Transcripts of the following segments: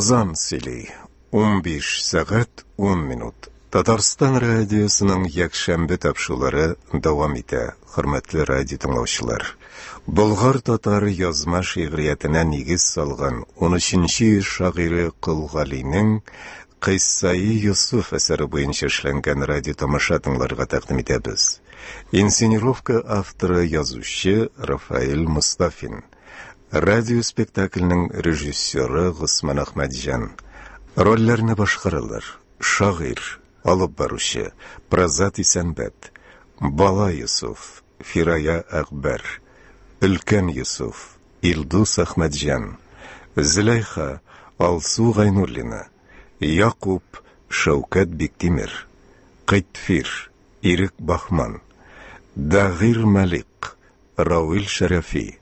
Казан сөйли. 15 сәгать 10 минут. Татарстан радиосының якшәмбе тапшырулары дәвам итә, хөрмәтле радио тыңлаучылар. Болгар татар язма шигъриятенә нигез салган 13 йөз шагыйре Кол Галинең Кыйссаи Йосыф әсәре буенча эшләнгән радиотамаша тыңларга тәкъдим итәбез. Инсценировка авторы язучы Рафаэль Мостафин. Радиоспектакльнең режиссеры Госман Әхмәтҗан. Рольләрне башкаралар: шагыйрь, алып баручы Празат Исәнбәт, Бала Йосыф, Фирая Әкбәр, Өлкән Йосыф, Илдус Әхмәтҗан, Зөләйха, Алсу Гайнуллина, Якуб, Шәүкәт Биктимер, Кыйтфир, Ирек Баһман, Дагир Малик, Равил Шәрәфи,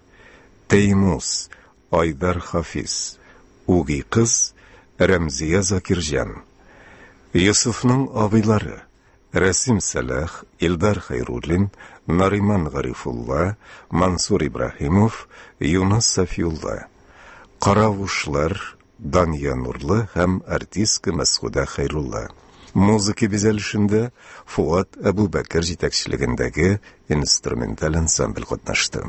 Тәймус, Айдар Хафиз, Үги кыз, Рәмзия Закирҗан. Йосыфның абыйлары, Рәсим Сәлах, Илдар Хәйруллин, Нариман Гарифулла, Мансур Ибраһимов, Юныс Сафиулла. Каравушлар, Дания Нурлы һәм артистка Мәсгудә Хәйрулла. Музыка бизәлешендә Фуат Әбүбәкер җитәкчелегендәге инструменталь ансамбль катнашты.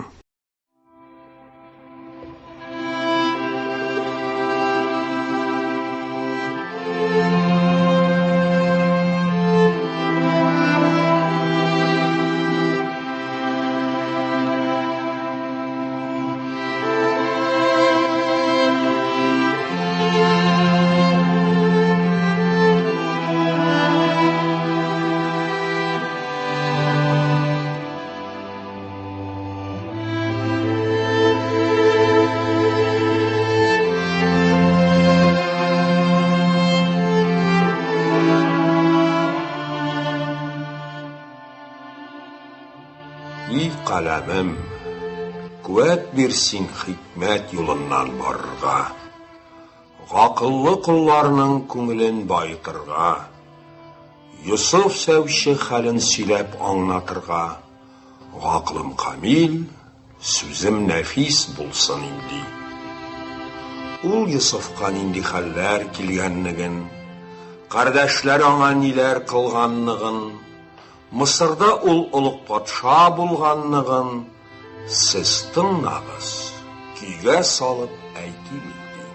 И каләмем, куәт бир син хикмәт юлыннан барырга, Гакыллы колларның күңелен баетырга, Йосыф сәүче хәлен сөйләп аңнатырга, Гакылым камил, сүзем нәфис булсын имди. Ул Йосыфка нинди хәлләр килгәнлеген, кардәшләре аңа ниләр кылганлыгын, Мысырда ул олуг патша булганлыгын сез тыңлагыз, көйгә салып әйтим инде.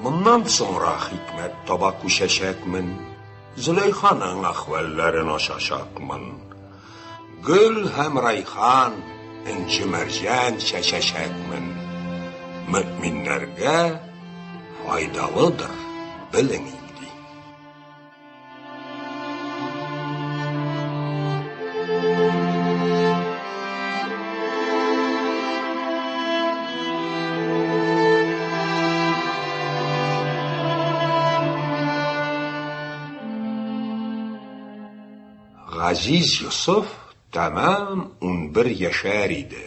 Моннан соңра хикмәт таба күчәчәкмен, Зөләйханың әхвәлләрен ачачакмын. Гөл һәм райхан, энҗе мәрҗән чәчәчәкмен. Мөэминнәргә файдалыдыр, белең инде. Газиз Йосыф тәмам 11 яшәр иде.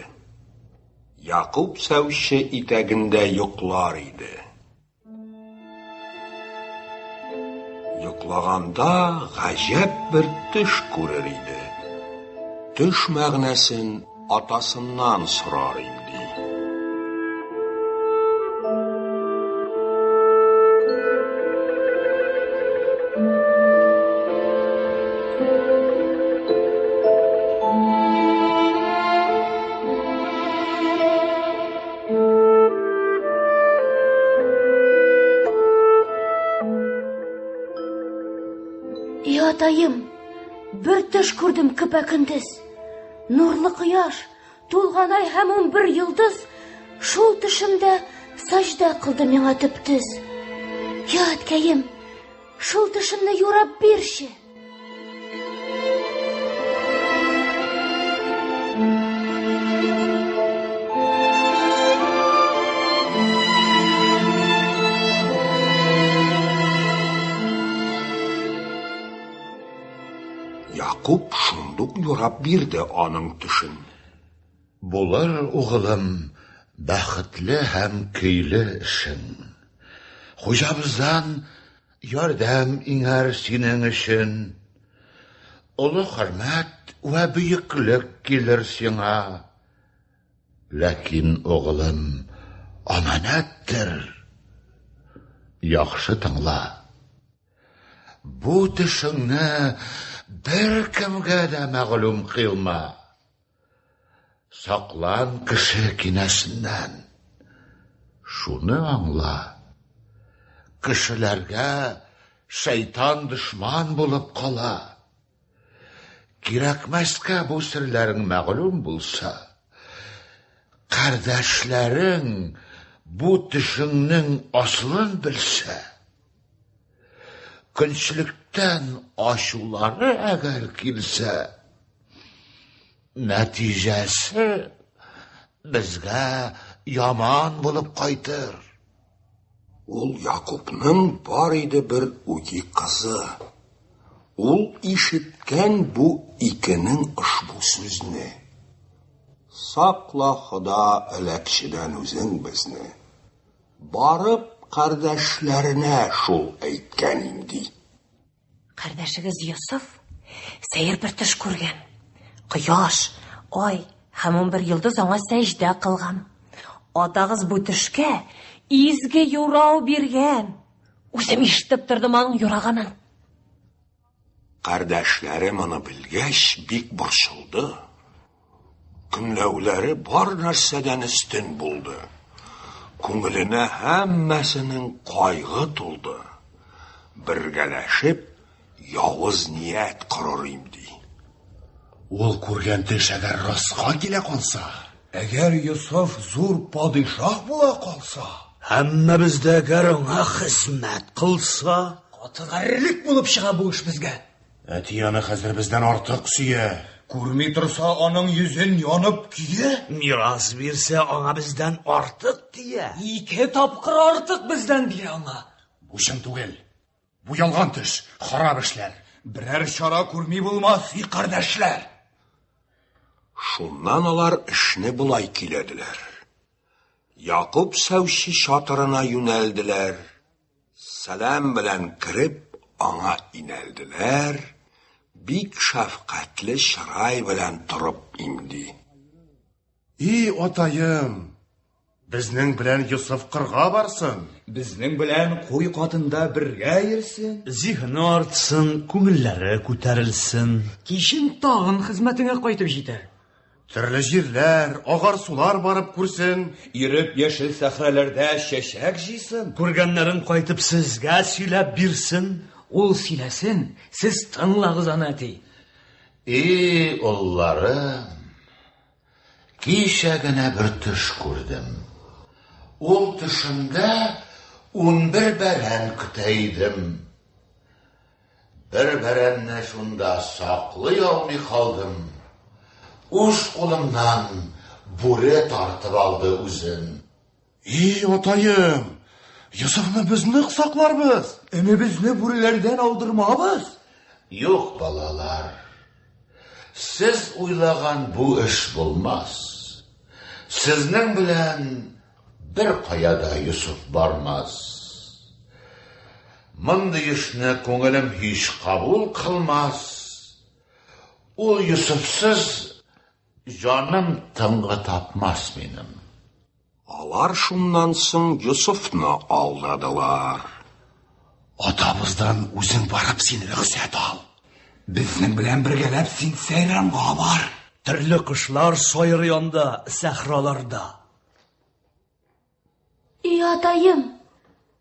Якуб сәүче итәгендә йоклар иде. Йоклаганда гаҗәп бер төш күрер иде. Төш мәгънәсен атасыннан сорар имди. И атаем, бер төш күрдем көпә-көндез. Нурлы кояш, тулган ай һәм 11 йолдыз шул төшемдә саҗдә кылды миңа төп-төз. Я, әткәем, шул төшемне юрап бирче. Якуб шундук юрап бирде аның төшен. Булыр, угылым, бәхетле һәм көйле эшең. Хуҗабыздан Ярдәм иңәр синең өчен. Олы хөрмәт вә бөеклек килер сиңа. Ләкин, угылым, аманәттер. Яхшы тыңла. Бу төшеңне беркемгә дә мәгълүм кыйлма. Саклан кеше кинәсеннән. Шуны аңла. Кешеләргә шайтан дошман булып кала. Кирәкмәскә бу серләрең мәгълүм булса, кардәшләрең бу төшеңнең асылын белсә, көнчелектән ачулары әгәр килсә, нәтиҗәсе безгә яман булып кайтыр. Ул Якубның бар иде бер үги кызы. Ул ишеткән бу икенең ошбу сүзне. Сакла, Хода, әләкчедән үзең безне. Барып кардәшләренә шул әйткән имди. Кардәшегез Йосыф сәер бер төш күргән. Кояш, ай һәм 11 йолдыз аңа сәҗдә кылган. Атагыз бу төшкә изге юрау биргән. Үзем ишетеп тордым аның юраганын. Кардәшләре моны белгәч, бик борчылды. Көнләүләре бар нәрсәдән өстен булды. Күңеленә һәммәсенең кайгы тулды. Бергәләшеп, явыз ният корыр имди. Ул күргән төш әгәр раска килә калса, Әгәр Йосыф зур падишаһ була калса, Һәммәбез дә әгәр аңа хезмәт кылса, Каты гарьлек булып чыга бу эш безгә. Әти аны хәзер бездән артык сөя. Күрми торса аның йөзен янып көя. Мирас бирсә аңа бездән артык тия. Ике тапкыр артык бездән бирә аңа. Бу чын түгел. Бу ялган төш, харап эшләр. Берәр чара күрми булмас, и кардәшләр. Шуннан алар эшне болай көйләделәр. Якуб сәүче чатырына юнәлделәр. Сәлам белән кереп, аңа инәлделәр. Бик шәфкатьле чырай белән торып имди. И атаем, безнең белән Йосыф кырга барсын. Безнең белән куй катында бергә йөрсен. Зиһене артсын, күңелләре күтәрелсен. Кичен тагын хезмәтеңә кайтып җитәр. Төрле җирләр, агар сулар барып күрсен. Йөреп яшел сәхрәләрдә чәчәк җыйсын. Күргәннәрен кайтып сезгә сөйләп бирсен. Ул сөйләсен, сез тыңлагыз аны, әти. И улларым, кичә генә бер төш күрдем. Ул төшемдә 11 бәрән көтә идем. Бер бәрәнне шунда саклый алмый калдым. Уш кулымнан бүре тартып алды үзен. И атаем, Йосыфны без нык сакларбыз. Энебезне бүреләрдән алдырмабыз. Юк, балалар. Сез уйлаган бу эш булмас. Сезнең белән бер кая да Йосыф бармас. Мондый эшне күңелем һич кабул кылмас. Ул Йосыфсыз җаным тынгы тапмас минем. Алар шуннан соң Йосыфны алдадылар. Атабыздан үзең барып син рөхсәт ал. Безнең белән бергәләп син сәйранга бар. Төрле кошлар сайрый анда, сәхраларда. И атаем,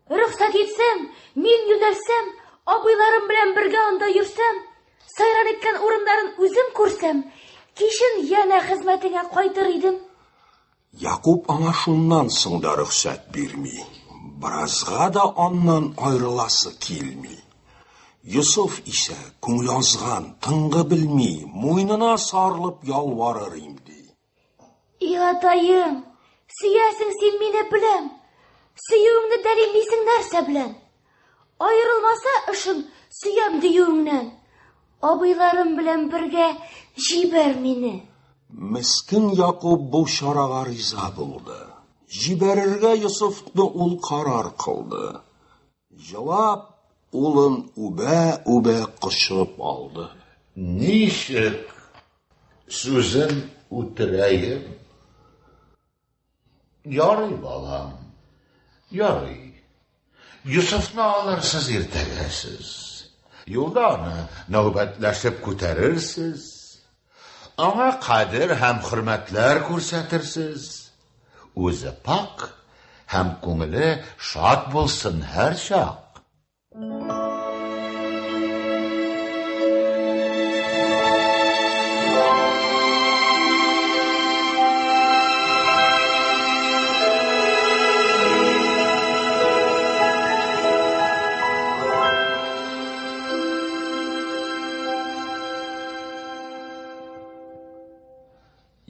рөхсәт итсәң, мин юнәлсәм, абыйларым белән бергә анда йөрсәм, сайран иткән урыннарын үзем күрсәм, кичен янә хезмәтеңә кайтыр идем. Якуб аңа шуннан соң да рөхсәт бирми. Беразга да аннан аерыласы килми. Йосыф исә күңел азган, тынгы белми, муенына сарылып ялварыр имди. И атаем, сөясең син мине беләм. Сөюеңне дәлиллисең нәрсә белән? Аерылмаса эшем сөям диюеңнән. Абыйларым белән бергә җибәр мине. Мескен Якуб бу чарага риза булды. Җибәрергә Йосыфны ул карар кылды. Җылап, улын үбә-үбә кочып алды. Ничек сүзен үтерәем? Ярый, балам, ярый. Йосыфны алырсыз иртәгә сез. Юлда аны нәүбәтләшеп күтәрерсез. Аңа кадер һәм хөрмәтләр күрсәтерсез. Үзе пакь һәм күңеле шат булсын һәрчак.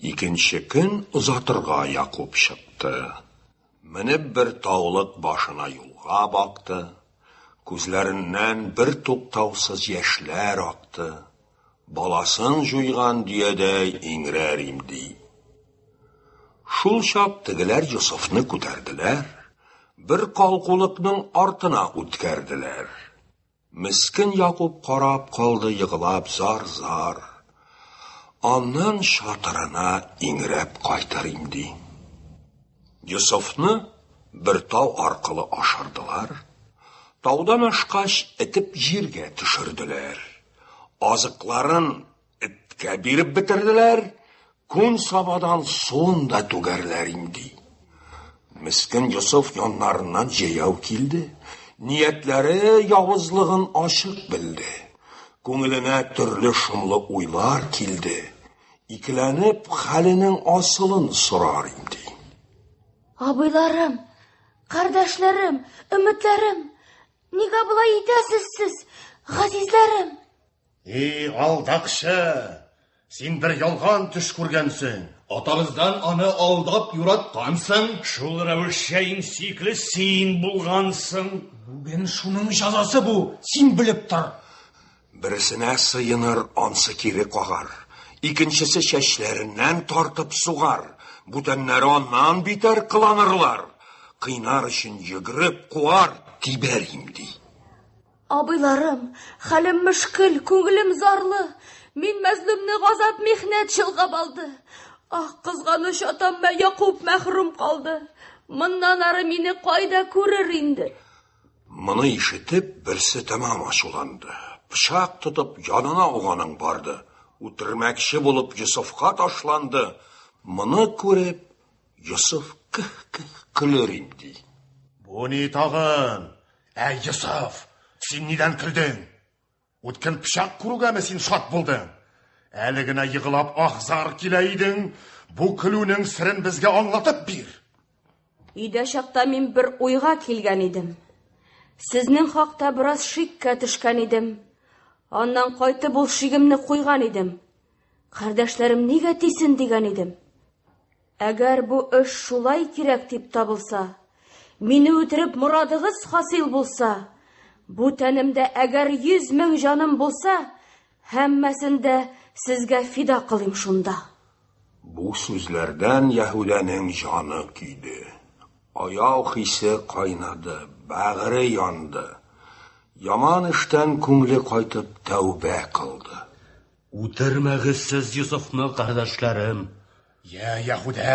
Икенче көн озатырга Якуб чыкты. Менеп бер таулык башына юлга бакты. Күзләреннән бер туктаусыз яшьләр акты. Баласын җуйган дөядәй иңрәр имди. Шул чак тегеләр Йосыфны күтәрделәр, бер калкулыкның артына үткәрделәр. Мескен Якуб карап калды егылап зар-зар. Аннан чатырына иңрәп кайтыр имди. Йосыфны бер тау аркылы ашырдылар. Таудан ашкач, этеп җиргә төшерделәр. Азыкларын Эткә биреп бетерделәр, күн сабадан суын да түгәрләр инде. Мескен Йосыф яннарыннан җәяү килде. Ниятләре явызлыгын ачык белде. Күңеленә төрле шомлы уйлар килде. Икеләнеп, хәленең асылын сорар инде. Абыйларым, кардәшләрем, өметләрем, нигә болай итәсез сез, газизләрем? И, алдакчы! Син бер ялган төш күргәнсең. Атабыздан аны алдап юраткансың. Шул рәвешчә иң сөекле син булгансың. Бүген шуның җәзасы бу, син белеп тор. Берсенә сыеныр, ансы кире кагар. Икенчесе чәчләреннән тартып сугар. Бүтәннәре аннан битәр кыланырлар. Кыйнар өчен йөгереп куар, тибәр имди. Абыйларым, хәлем мөшкел, күңелем зарлы. Мин мәзлүмне газап михнәт чолгап алды. Ах, кызганыч атам мә Якуб мәхрүм калды. Моннан ары мине кайда күрер инде? Моны ишетеп, берсе тәмам ачуланды. Пычак тотып, янына ук аның барды. Үтермәкче булып, Йосыфка ташланды. Моны күреп, Йосыф кеһ-кеһ көлер имди. Бу ни тагын? Әй, Йосыф, син нидән көлдең? Үткен пычак күрүгәме син шат булдың? Әле генә егылап аһ-зар килә идең. Бу көлүнең серен безгә аңлатып бир. Өйдә чакта мин бер уйга килгән идем. Сезнең хакта бераз шиккә төшкән идем. Аннан кайтып ул шигемне куйган идем. Кардәшләрем нигә тисен дигән идем. Әгәр бу эш шулай кирәк дип табылса, мине үтереп морадыгыз хасил булса, бу тәнемдә әгәр 100 мең җаным булса, һәммәсен дә сезгә фида кылыйм шунда. Бу сүзләрдән Яһүдәнең җаны көйде. Аяу хисе кайнады, бәгыре янды. Яман эштән күңле кайтып тәүбә кылды. Үтермәгез сез Йосыфны, кардәшләрем. Йә, Яһүдә,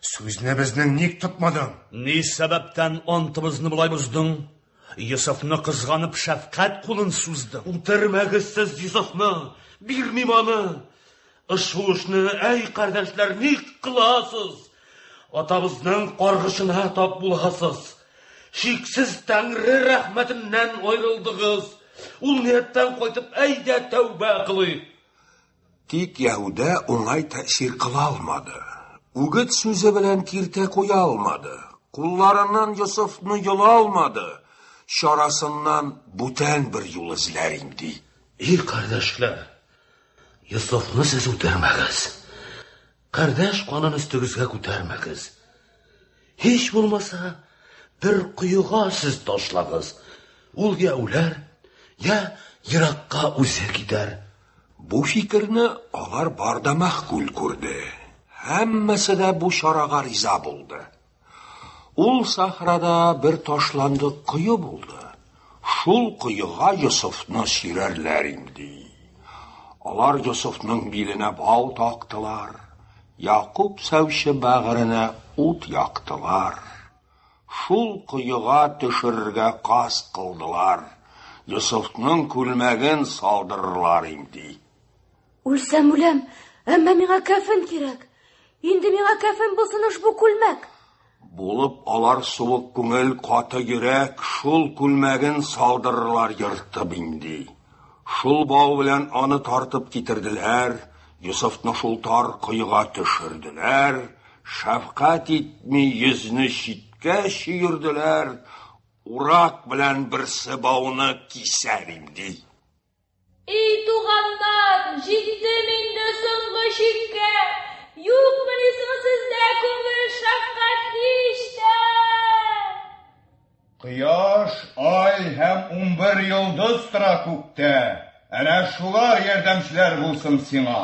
сүзне безнең ник тотмадың? Ни сәбәптән антыбызны болай боздың? Йосыфны кызганып, шәфкать кулын суздың. Үтермәгез сез Йосыфны, бирмим аны. Ошбу эшне, әй, кардәшләр, ник кыласыз? Атабызның каргышына тап буласыз. Шиксез Тәңре рәхмәтеннән аерылдыгыз. Ул нияттән кайтып, әйдә тәүбә кылыйк. Тик Яһүдә уңай тәэсир кыла алмады. Үгет сүзе белән киртә куя алмады. Кулларыннан Йосыфны йола алмады. Чарасыннан бүтән бер юл эзләр имди. И кардәшләр, Йосыфны сез үтермәгез. Кардәш канын өстегезгә күтәрмәгез. Һич булмаса, бер коега сез ташлагыз. Ул я үләр, я еракка үзе китәр. Бу фикерне алар бар да мәгъкуль күрде. Һәммәсе дә бу чарага риза булды. Ул сахрада бер ташландык кое булды. Шул коега Йосыфны сөйрәрләр имди. Алар Йосыфның биленә бау тактылар. Якуб сәүче бәгыренә ут яктылар. Шул коега төшерергә каст кылдылар. Йосыфның күлмәген салдырырлар имди. Үлсәм үләм, әмма миңа кәфен кирәк. Инде миңа кәфен булсын ошбу күлмәк. Булып алар суык күңел, каты йөрәк, шул күлмәген салдырырлар ертып имди. Шул бау белән аны тартып китерделәр, Йосыфны шул тар коега төшерделәр, шәфкать итми йөзне читкә чөерделәр, урак белән берсе бауны кисәр имди. И туганнар, җиттем инде соңгы чиккә, юкмыни соң сездә күңел шәфкать һич тә? Кояш, ай һәм 11 йолдыз тора күктә. Әнә шулар ярдәмчеләр булсын сиңа.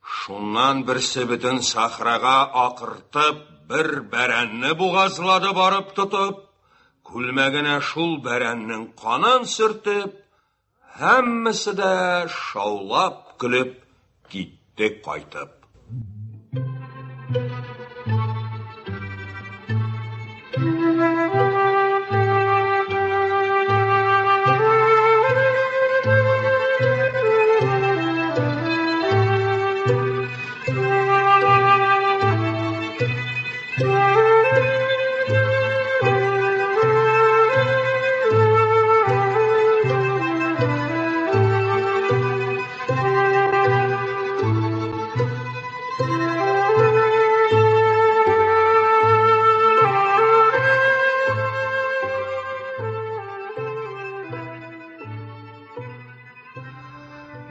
Шуннан берсе бөтен сахрага акыртып, бер бәрәнне бугазлады барып тотып, күлмәгенә шул бәрәннең канын сөртеп, һәммәсе дә шаулап көлеп китте кайтып.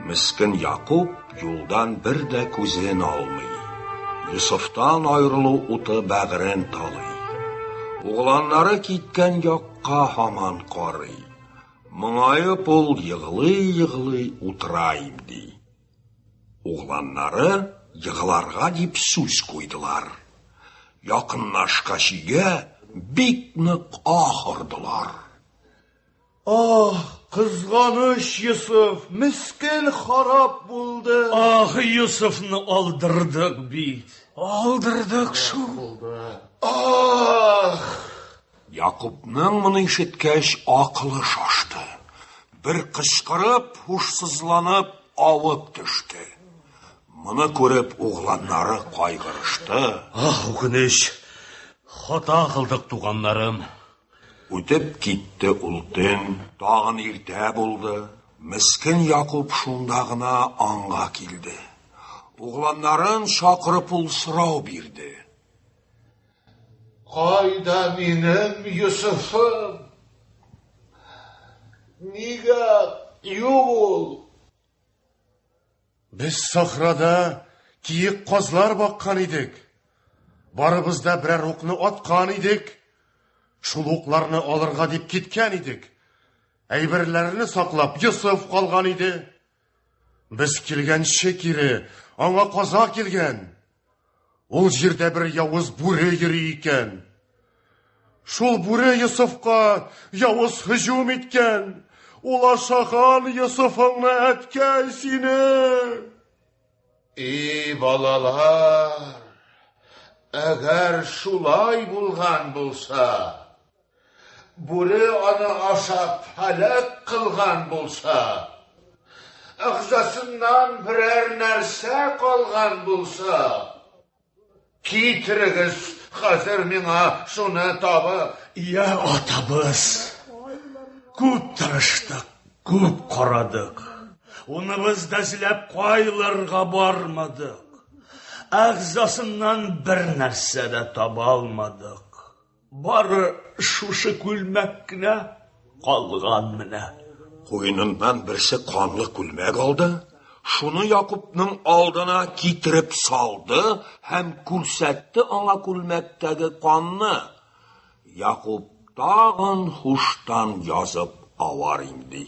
Мескен Якуб юлдан бер дә күзен алмый. Йосыфтан аерылу уты бәгырен талый. Угланнары киткән якка һаман карый. Моңаеп ул егълый-егълый утыра имди. Угланнары егъларга дип сүз куйдылар. Якынлашкач өйгә бик нык ах ордылар. Ах, кызганыч Йосыф, мескен харап булды. Ах, Йосыфны алдырдык бит. Алдырдык шул. Ах! Якубның моны ишеткәч акылы шашты. Бер кычкырып, һушсызланып авып төште. Моны күреп угланнары кайгырышты. Ах, үкенеч. Хата кылдык, туганнарым. Үтеп китте ул төн, тагын иртә булды. Мескен Якуб шунда гына аңга килде. Угланнарын чакырып ул сорау бирде. Кайда минем Йосыфым? Нигә юк ул? Без сахрада киек казлар баккан идек. Барыбыз да берәр укны аткан идек. Шул укларны алырга дип киткән идек. Әйберләрне саклап Йосыф калган иде. Без килгәнче кире аңа каза килгән. Ул җирдә бер явыз бүре йөри икән. Шул бүре Йосыфка явыз һөҗүм иткән. Ул ашаган Йосыфыңны, әткәй сине. И балалар, әгәр шулай булган булса, бүре аны ашап һәлак кылган булса, әгъзасыннан берәр нәрсә калган булса, китерегез хәзер миңа шуны табып. Я атабыз, күп тырыштык, күп карадык. Уныбыз да эзләп кайларга бармадык. Әгъзасыннан бер нәрсә дә таба алмадык. Бары шушы күлмәк кенә калган менә. Куеныннан берсе канлы күлмәк алды, шуны Якубның алдына китереп салды һәм күрсәтте аңа күлмәктәге канны. Якуб тагын һуштан язып авар инде.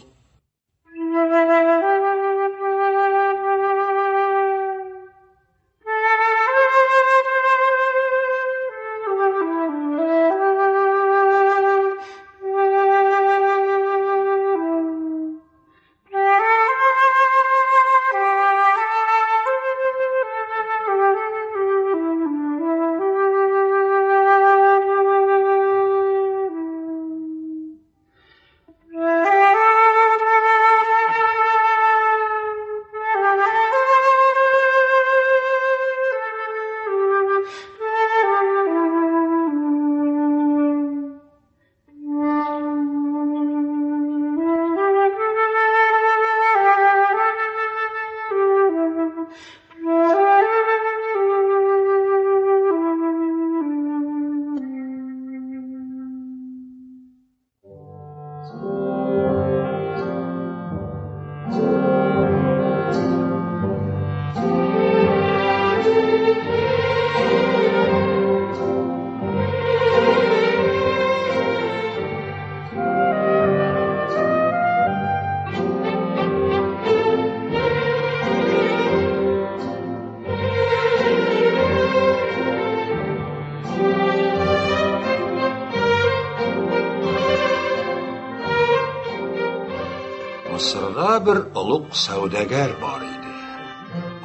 Мысырда бер олуг сәүдәгәр бар иде.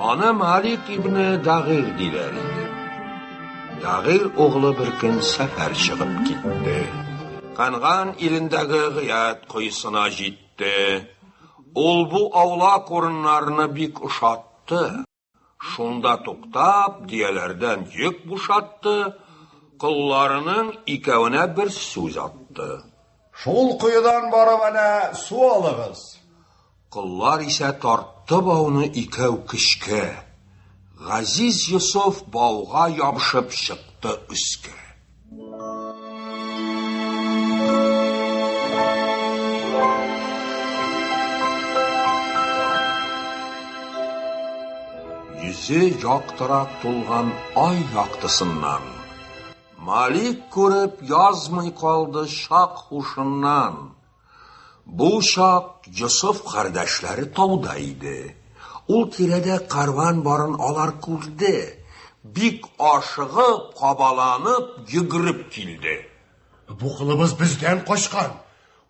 Аны Малик ибне Дагир диләр иде. Дагир углы бер көн сәфәр чыгып китте. Канган илендәге Гыят коесына җитте. Ул бу аулак урыннарны бик ошатты. Шунда туктап, дөяләрдән йөк бушатты, колларының икәвенә бер сүз атты. Шул коедан барып әнә су алыгыз. Коллар исә тартты бауны икәү көчкә. Газиз Йосыф бауга ябышып чыкты өскә. Йөзе яктырак тулган ай яктысыннан. Малик күреп язмый калды чак һушыннан. Бу чак Йосыф кардәшләре тауда иде. Ул тирәдә карван барын алар күрде. Бик ашыгып, кабаланып, йөгереп килде. Бу кылыбыз бездән качкан.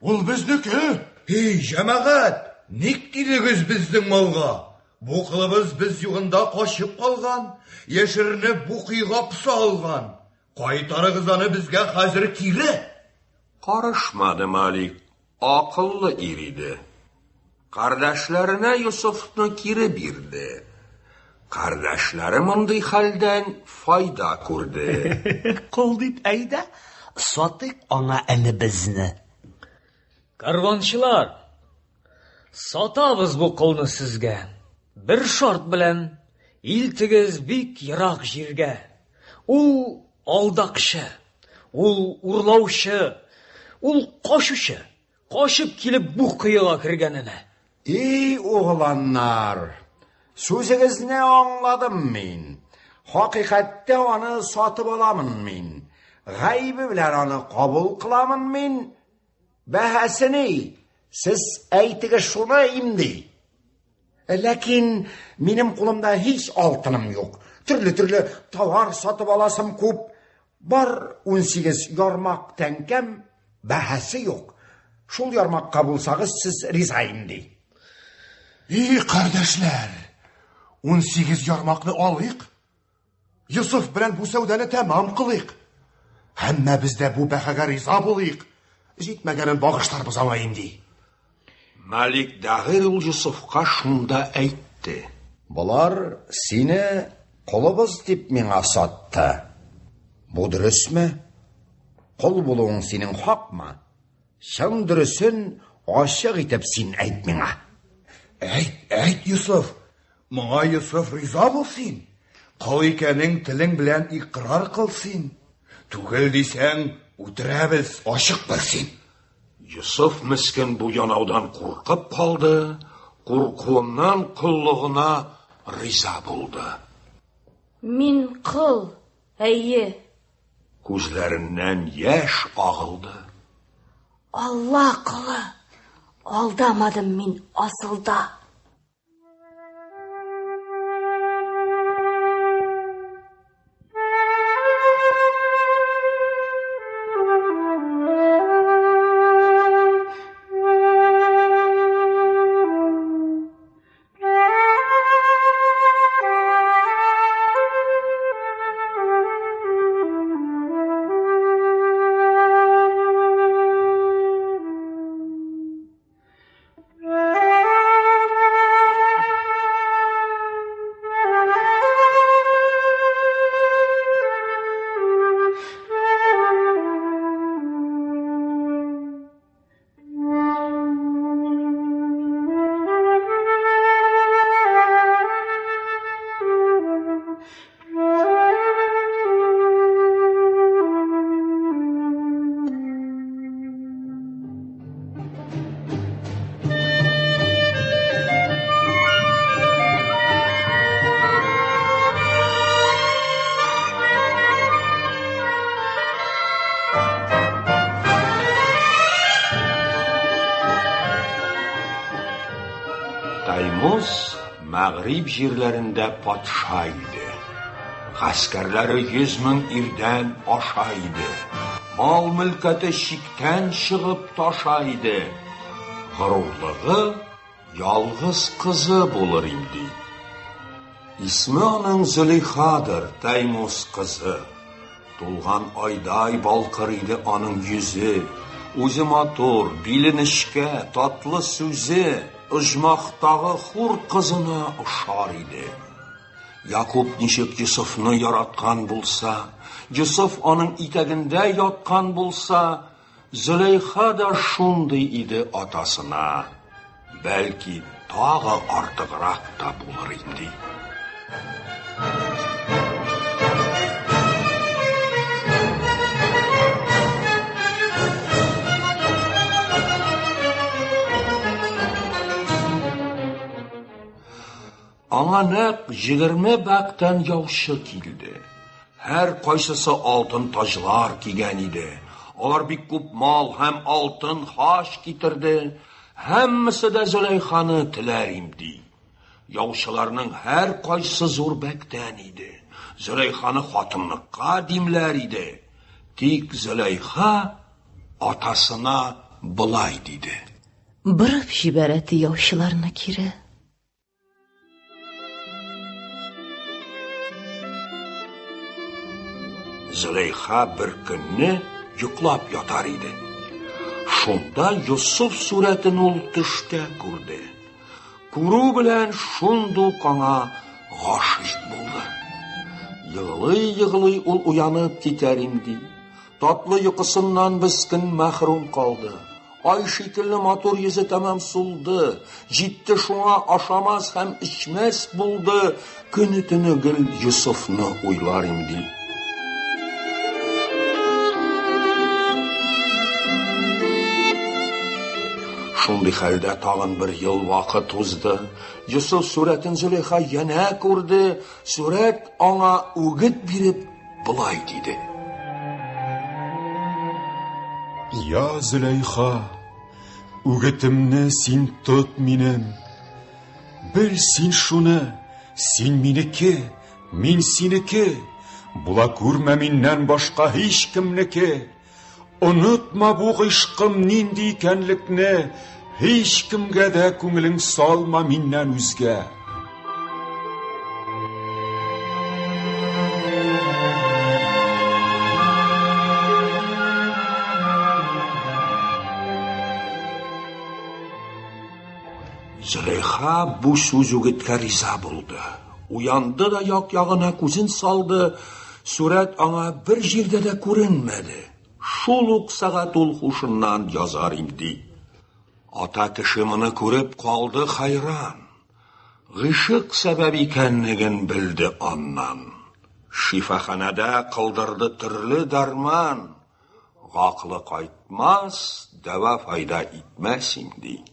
Ул безнеке. Эй, җәмәгать, ник тидегез безнең малга? Бу кылыбыз без югында качып калган, яшеренеп бу коега поса алган. Кайтарыгыз аны безгә хәзер кире. Карышмады Малик, акыллы ир иде. Кардәшләренә Йосыфны кире бирде. Кардәшләре мондый хәлдән файда күрде. Кол дип әйдә, сатыйк аңа энебезне. Карванчылар, сатабыз бу колны сезгә. Бер шарт белән, илтегез бик ерак җиргә. Ул алдакчы, ул урлаучы, ул качучы. Качып килеп бу коега кергән әнә. И угланнар, сүзегезне аңладым мин. Хакыйкатьтә аны сатып аламын мин. Гаебе белән аны кабул кыламын мин. Бәһасе ни? Сез әйтегез шуны имди. Ләкин минем кулымда һич алтыным юк. Төрле-төрле товар сатып аласым күп. Бар 18 ярмак тәңкәм, бәһасе юк. Шул ярмакка булсагыз, сез риза имди. И, кардәшләр, 18 ярмакны алыйк. Йосыф белән бу сәүдәне тәмам кылыйк. Һәммәбез дә бу бәһагә риза булыйк. Җитмәгәнен багышларбыз аңа имди. Малик Дагир ул Йосыфка шунда әйтте. Болар сине колыбыз дип миңа сатты. Бу дөресме? Кол булуың синең хакмы? Чын дөресен ачык итеп син әйт миңа. Әйт, әйт, Йосыф. Моңа Йосыф риза бул син. Кол икәнең телең белән икърар кыл син. Түгел дисәң, үтерәбез, ачык бел син. Йосыф мескен бу янаудан куркып калды, куркуыннан коллыгына риза булды. Мин кол, әйе. Күзләреннән яшь агылды. Алла колы, алдамадым мин асылда. Таймус Мәгъриб җирләрендә патша иде. Гаскәрләре 100 мең ирдән аша иде. Мал-мөлкәте чиктән чыгып таша иде. Горурлыгы ялгыз кызы булыр имди. Исме аның Зөләйхадыр, Таймус кызы. Тулган айдай балкыр иде аның йөзе. Үзе матур, биле нечкә, татлы сүзе оҗмахтагы хур кызына ошар иде. Якуб ничек Йосыфны яраткан булса, Йосыф аның итәгендә яткан булса, Зөләйха да шундый иде атасына. Бәлки, тагы артыграк та булыр инде. Аңа нәкъ 20 бәктән яучы килде. Һәр кайсысы алтын таҗлар кигән иде. Алар бик күп мал һәм алтын хач китерде. Һәммәсе дә Зөләйханы теләр имди. Яучыларның һәр кайсы зур бәктән иде. Зөләйханы хатынлыкка димләр иде. Тик Зөләйха атасына болай диде. Борып җибәр әти яучыларны кире. Зөләйха бер көнне йоклап ятар иде. Шунда Йосыф сурәтен ул төштә күрде. Күрү белән шундук аңа гашыйк булды. Егълый-егълый ул уянып китәр имди. Татлы йокысыннан мескен мәхрүм калды. Ай шикелле матур йөзе тәмам сулды. Җитте шуңа ашамас һәм эчмәс булды. Көне-төне гел Йосыфны уйлар имди. Шундый хәлдә тагын бер ел вакыт узды. Йосыф сурәтен Зөләйха янә күрде. Сурәт аңа үгет биреп болай диде. Я, Зөләйха, үгетемне син тот минем. Бел син шуны, син минеке, мин синеке. Була күрмә миннән башка һич кемнеке. Онытма бу гыйшкым нинди икәнлекне, һич кемгә дә күңелең салма миннән үзгә. Зөләйха бу сүз үгеткә риза булды. Уянды да як-ягына күзен салды, сурәт аңа бер җирдә дә күренмәде. Шул ук сәгать ул һушыннан язар имди. Ата кеше моны күреп калды хайран. Гыйшык сәбәп икәнлеген белде аннан. Шифаханәдә кылдырды төрле дарман. Гакылы кайтмас, дәва файда итмәс имди.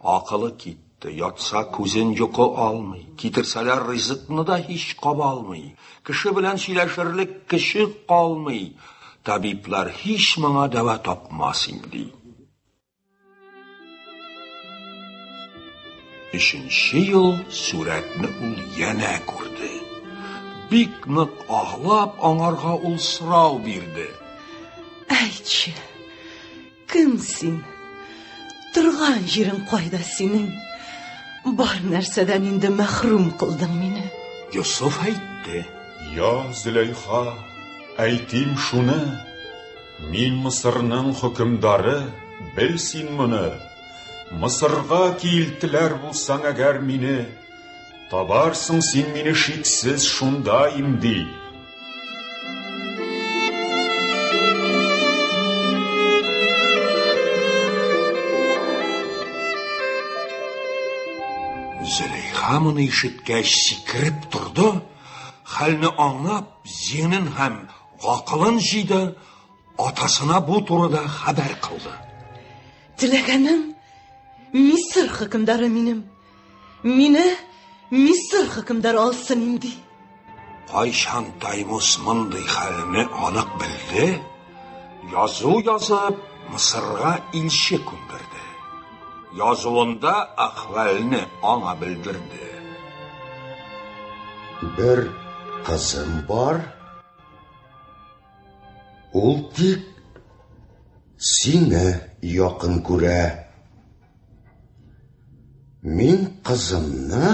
Акылы китте, ятса күзен йокы алмый, китерсәләр ризыкны да һич каба алмый, кеше белән сөйләшерлек кеше калмый. Табиблар һич моңа дәва тапмас имди. Өченче ел сурәтне ул янә күрде. Бик нык аглап аңарга ул сорау бирде. Әйтче, кем син? Торган җирең кайда синең? Бар нәрсәдән инде мәхрүм кылдың мине. Йосыф әйтте. Я, Зөләйха, әйтим шуны, мин Мысырның хөкемдары, бел син моны. Мысырга килтеләр булсаң әгәр мине, табарсың син мине шиксез шунда имди. Зөләйха моны ишеткәч сикереп торды, хәлне аңлап, зиһенен һәм гакылын җыйды, атасына бу турыда хәбәр кылды. Теләгәнем Мисыр хөкемдары минем. Мине Мисыр хөкемдары алсын имди. Кайчан Таймус мондый хәлне анык белде, язу язып, Мысырга илче күндерде. Язуында әхвәлне аңа белдерде. Бер кызым бар. Ул тик сине якын күрә. Мин кызымны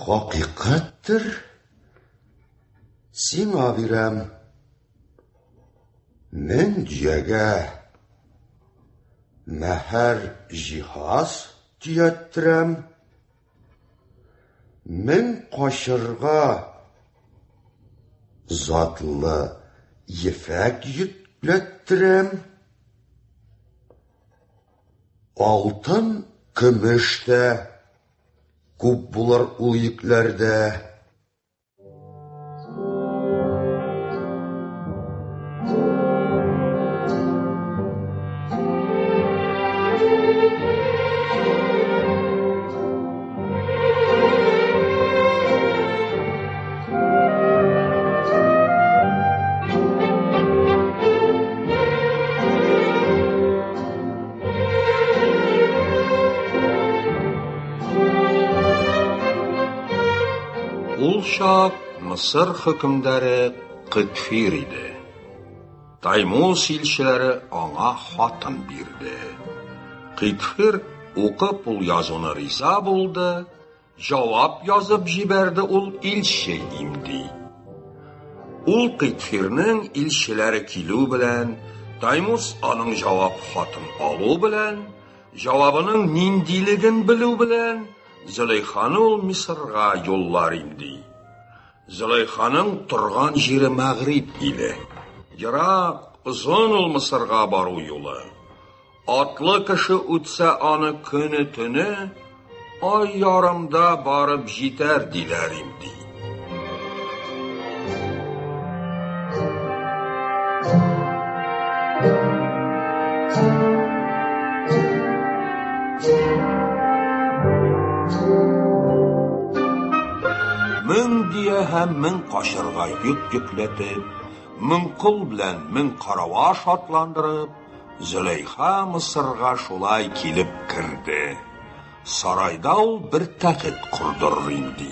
хакыйкатьтер сиңа бирәм. Мең дөягә мәһәр җиһаз төяттерәм. Мең качырга затлы ефәк йөкләттерәм. Алтын, көмеш тә күп булыр ул йөкләрдә. Ул чак Мысыр хөкемдары Кытфир иде. Таймус илчеләре аңа хатын бирде. Кытфир укып ул язуны риза булды, җавап язып җибәрде ул илче имди. Ул Кыйтфирнең илчеләре килү белән, Таймус аның җавап хатын алу белән, җавабының ниндилеген белү белән, Зөләйханы ул Мисырга юллар имди. Зөләйханың торган җире Мәгъриб иле. Ерак, озын ул Мисырга бару юлы. Атлы кеше үтсә аны көне-төне, ай ярымда барып җитәр диләр имди. Мең дөя һәм мең качырга йөк йөкләтеп, мең кол белән мең караваш атландырып, Зөләйха Мысырга шулай килеп керде. Сарайда ул бер тәхет кордырыр имди.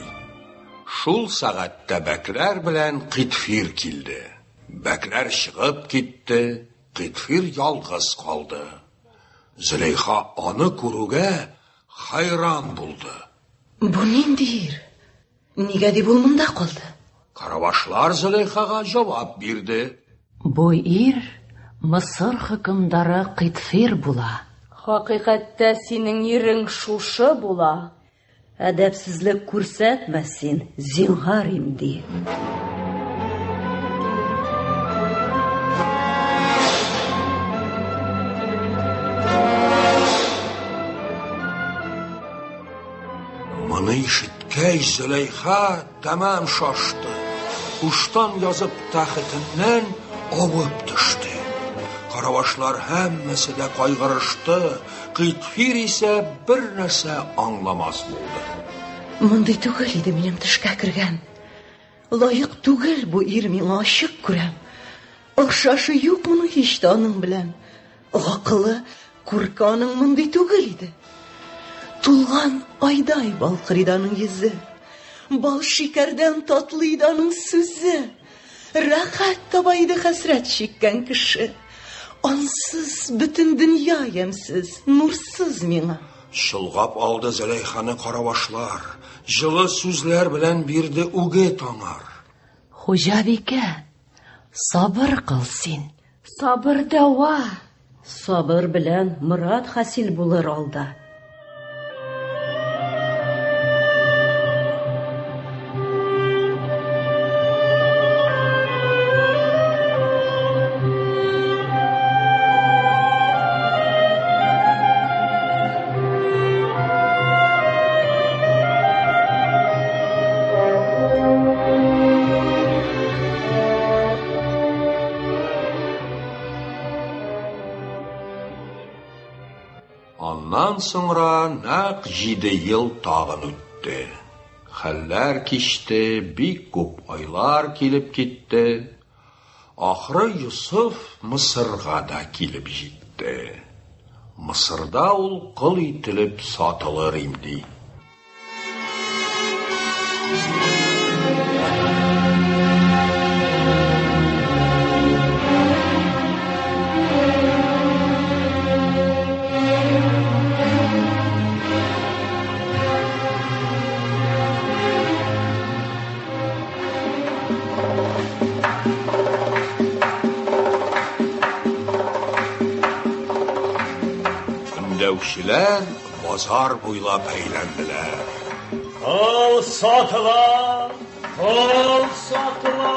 Шул сәгатьтә бәкләр белән Кыйтфир килде. Бәкләр чыгып китте, Кыйтфир ялгыз калды. Зөләйха аны күрүгә хәйран булды. Бу нинди ир? Нигә дип ул монда калды? Каравашлар Зөләйхага җавап бирде. Бу ир Мысыр хөкемдары Кыйтфир була. Хакыйкатьтә синең ирең шушы була. Әдәпсезлек күрсәтмә син, зинһар имди. Моны ишеткәч, Зөләйха тәмам шашты. Һуштан язып тәхетеннән авып төште. Каравашлар һәммәсе дә кайгырышты. Кыйтфир исә бер нәрсә аңламас булды. Мондый түгел иде минем төшкә кергән. Лаек түгел бу ир миңа, ачык күрәм. Охшашы юк моның һич тә аның белән. Гакылы, күрке аның мондый түгел иде. Тулган айдай балкыр иде аның йөзе. Бал шикәрдән татлы иде аның сүзе. Рәхәт таба иде хәсрәт чиккән кеше. Ансыз бөтен дөнья ямьсез, нурсыз миңа. Чолгап алды Зөләйханы каравашлар, җылы сүзләр белән бирде үгет аңар. Хуҗабикә, сабыр кыл син. Сабыр дәва. Сабыр белән морад хасил булыр алда. Аннан соңра нәкъ җиде ел тагын үтте. Хәлләр кичте, бик күп айлар килеп китте. Ахры Йосыф Мысырга да килеп җитте. Мысырда ул кол ителеп сатылыр имди. Өндәүчеләр базар буйлап әйләнделәр. Кол сатыла! Кол сатыла!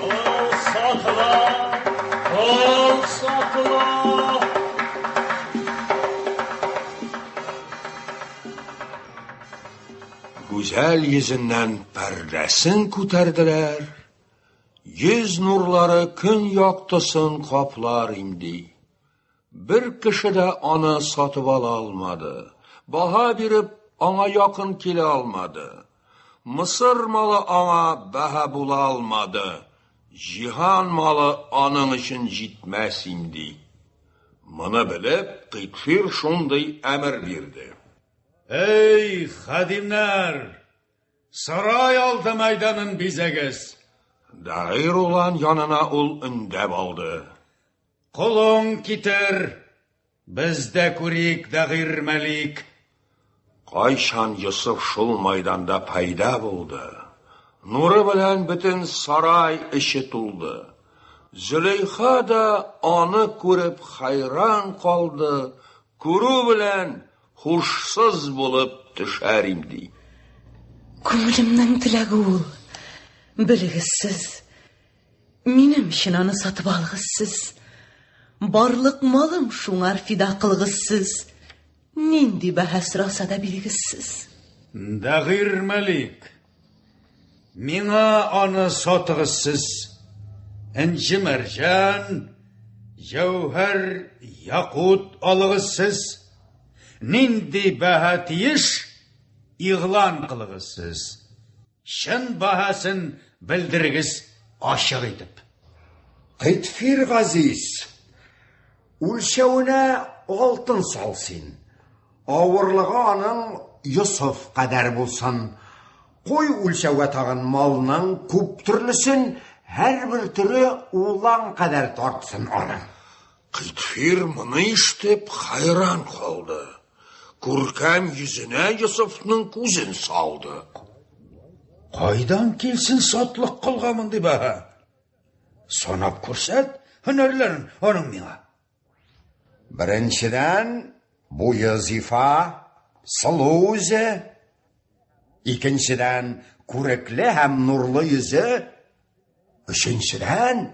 Кол сатыла! Кол сатыла! Гүзәл йөзеннән пәрдәсен күтәрделәр. Йөз нурлары көн яктысын каплар имди. Бер кеше дә аны сатып ала алмады. Баһа биреп, аңа якын килә алмады. Мысыр малы аңа бәһа була алмады. Җиһан малы аның өчен җитмәс имди. Моны белеп, Кыйтфир шундый әмер бирде. Әй, хадимнәр! Сарай алды мәйданын бизәгез! Дагир улан янына ул өндәп алды. Колың китер, без дә күрик, Дагир Мәлик. Кайчан Йосыф шул майданда пәйда булды. Нуры белән бөтен сарай эче тулды. Зөләйха да аны күреп хайран калды, күрү белән һушсыз булып төшәр имди. Күңелемнең теләге ул. Белегез сез. Минем өчен аны сатып алыгыз сез. Барлык малым шуңар фида кылыгыз сез. Нинди бәһа сораса да бирегез сез. Дагир Мәлик, миңа аны сатыгыз сез. Энҗе мәрҗән, җәүһәр, якут алыгыз сез. Нинди бәһа тиеш, игълан кылыгыз сез. Чын бәһасен белдерегез ачык итеп. Кыйтфир Газиз, үлчәвенә алтын сал син. Авырлыгы аның Йосыф кадәр булсын. Куй үлчәүгә тагын малның күп төрлесен, һәрбер төре улан кадәр тартсын аның. Кыйтфир моны ишетеп хайран калды. Күркәм йөзенә Йосыфның күзен салды. Кайдан килсен сатлык колга мондый баһа? Санап күрсәт һөнәрләрен аның миңа. Беренчедән, буе зифа, сылу үзе. Икенчедән, күрекле һәм нурлы йөзе. Өченчедән,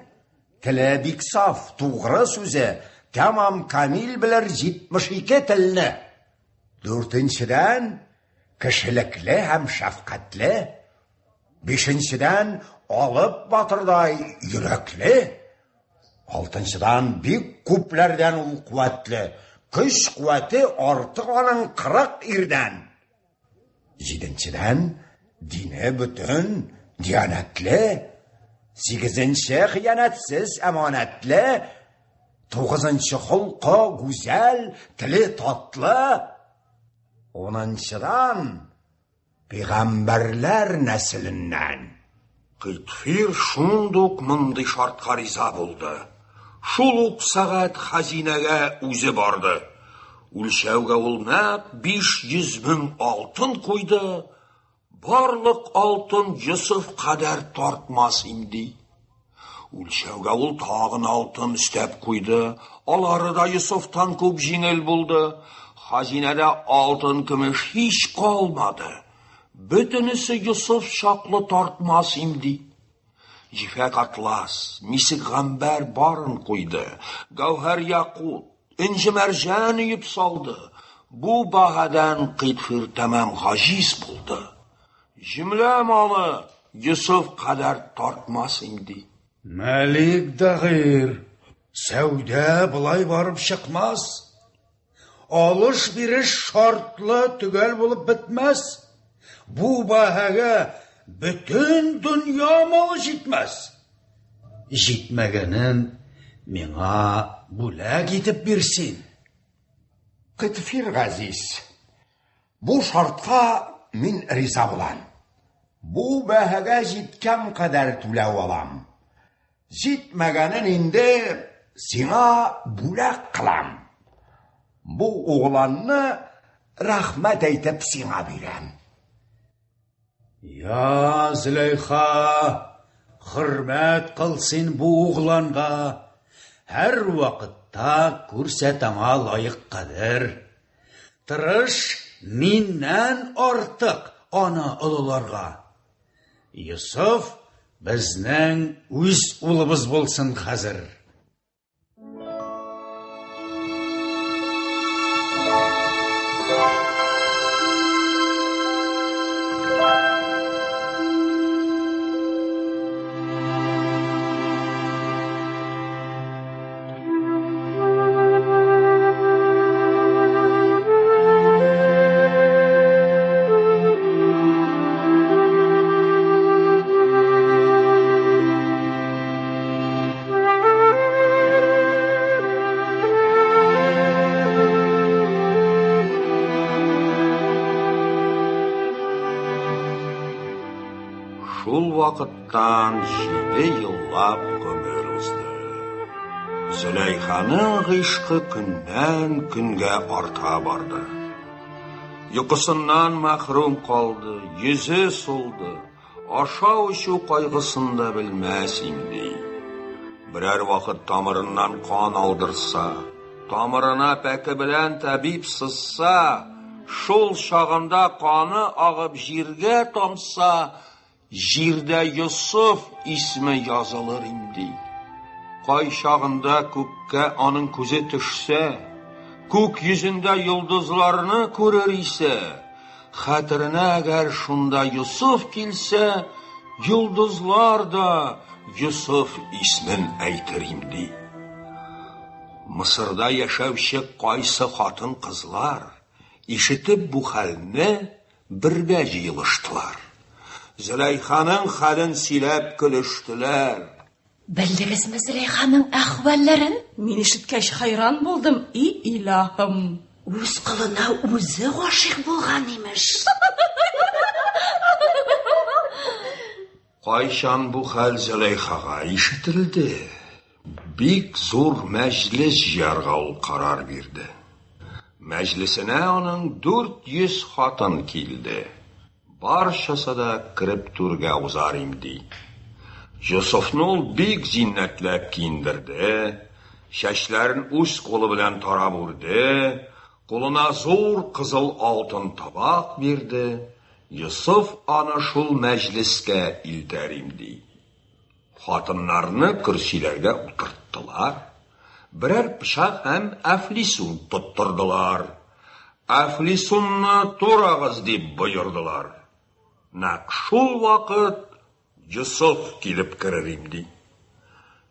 теле бик саф, тугры сүзе, тәмам камил белер 72 телне. Дүртенчедән, кешелекле һәм шәфкатьле. Бишенчедән, алып батырдай йөрәкле. Алтынчыдан, бик күпләрдән ул куәтле. Көч куәте артык аның 40 ирдән. Җиденчедән, дине бөтен, диянәтле. Сигезенче, хыянәтсез, әманәтле. Тугызынчы, холкы гүзәл, теле татлы. Унынчыдан, пәйгамбәрләр нәселеннән. Кыйтфир шундук мондый шартка риза булды. Шул ук сәгать хәзинәгә үзе барды. Үлчәүгә ул нәкъ 500 мең алтын куйды. Барлык алтын Йосыф кадәр тартмас имди. Үлчәүгә ул тагын алтын өстәп куйды. Алары да Йосыфтан күп җиңел булды. Хәзинәдә алтын көмеш һич калмады. Бөтенесе Йосыф чаклы тартмас имди. Җифәк атлас, мисек гамбәр барын куйды. Гәүһәр якут, энҗе мәрҗән өеп салды. Бу баһадан Кыйтфир тәмам гаҗиз булды. Җөмлә малы Йосыф кадәр тартмас имди. Мәлик Дагир, Сәүдә болай барып чыкмас. Алыш-биреш шартлы төгәл булып бетмәс. Бу бәһагә бөтен дөнья малы җитмәс. Җитмәгәнен миңа бүләк итеп бир син. Кытфир газиз, бу шартка мин риза булам. Бу бәһагә җиткән кадәр түләү алам. Җитмәгәнен инде сиңа бүләк кылам. Бу угланны рәхмәт әйтеп сиңа бирәм. Я, Зөләйха, хөрмәт кыл син бу угланга. Һәр вакытта күрсәт аңа лаек кадер. Тырыш миннән артык аны олыларга. Йосыф безнең үз улыбыз булсын хәзер. Шул вакыттан җиде еллап гомер узды. Зөләйханың гыйшкы көннән көнгә арта барды. Йокысыннан мәхрүм калды, йөзе сулды, ашау-эчү кайгысын да белмәс имди. Берәр вакыт тамырыннан кан алдырса, тамырына пәке белән табиб сызса, шул чагында каны агып җиргә тамса, Җирдә Йосыф исме язылыр имди. Кай чагында күккә аның күзе төшсә, күк йөзендә йолдызларны күрер исә, хәтеренә әгәр шунда Йосыф килсә, йолдызлар да Йосыф исмен әйтер имди. Мысырда яшәүче кайсы хатын-кызлар, ишетеп бу хәлне, Бергә җыелыштылар. Зөләйханың хәлен сөйләп көлештеләр. Белдегезме Зөләйханың әхвәлләрен? Мин ишеткәч хәйран булдым, и илаһым. Үз колына үзе гашыйк булган, имеш. Кайчан бу хәл Зөләйхага ишетелде, бик зур мәҗлес җыярга ул карар бирде. Мәҗлесенә аның 400 хатын килде. Барчасы да кереп түргә узар имди. Йосыфны ул бик зиннәтләп киендерде, чәчләрен үз кулы белән тарап үрде, кулына зур кызыл алтын табак бирде, Йосыф аны шул мәҗлескә илтәр имди. Хатыннарны көрсиләргә утырттылар, берәр пычак һәм әфлисун тоттырдылар. Әфлисунны турагыз дип боердылар. Нәкъ шул вакыт Йосыф килеп керер имди.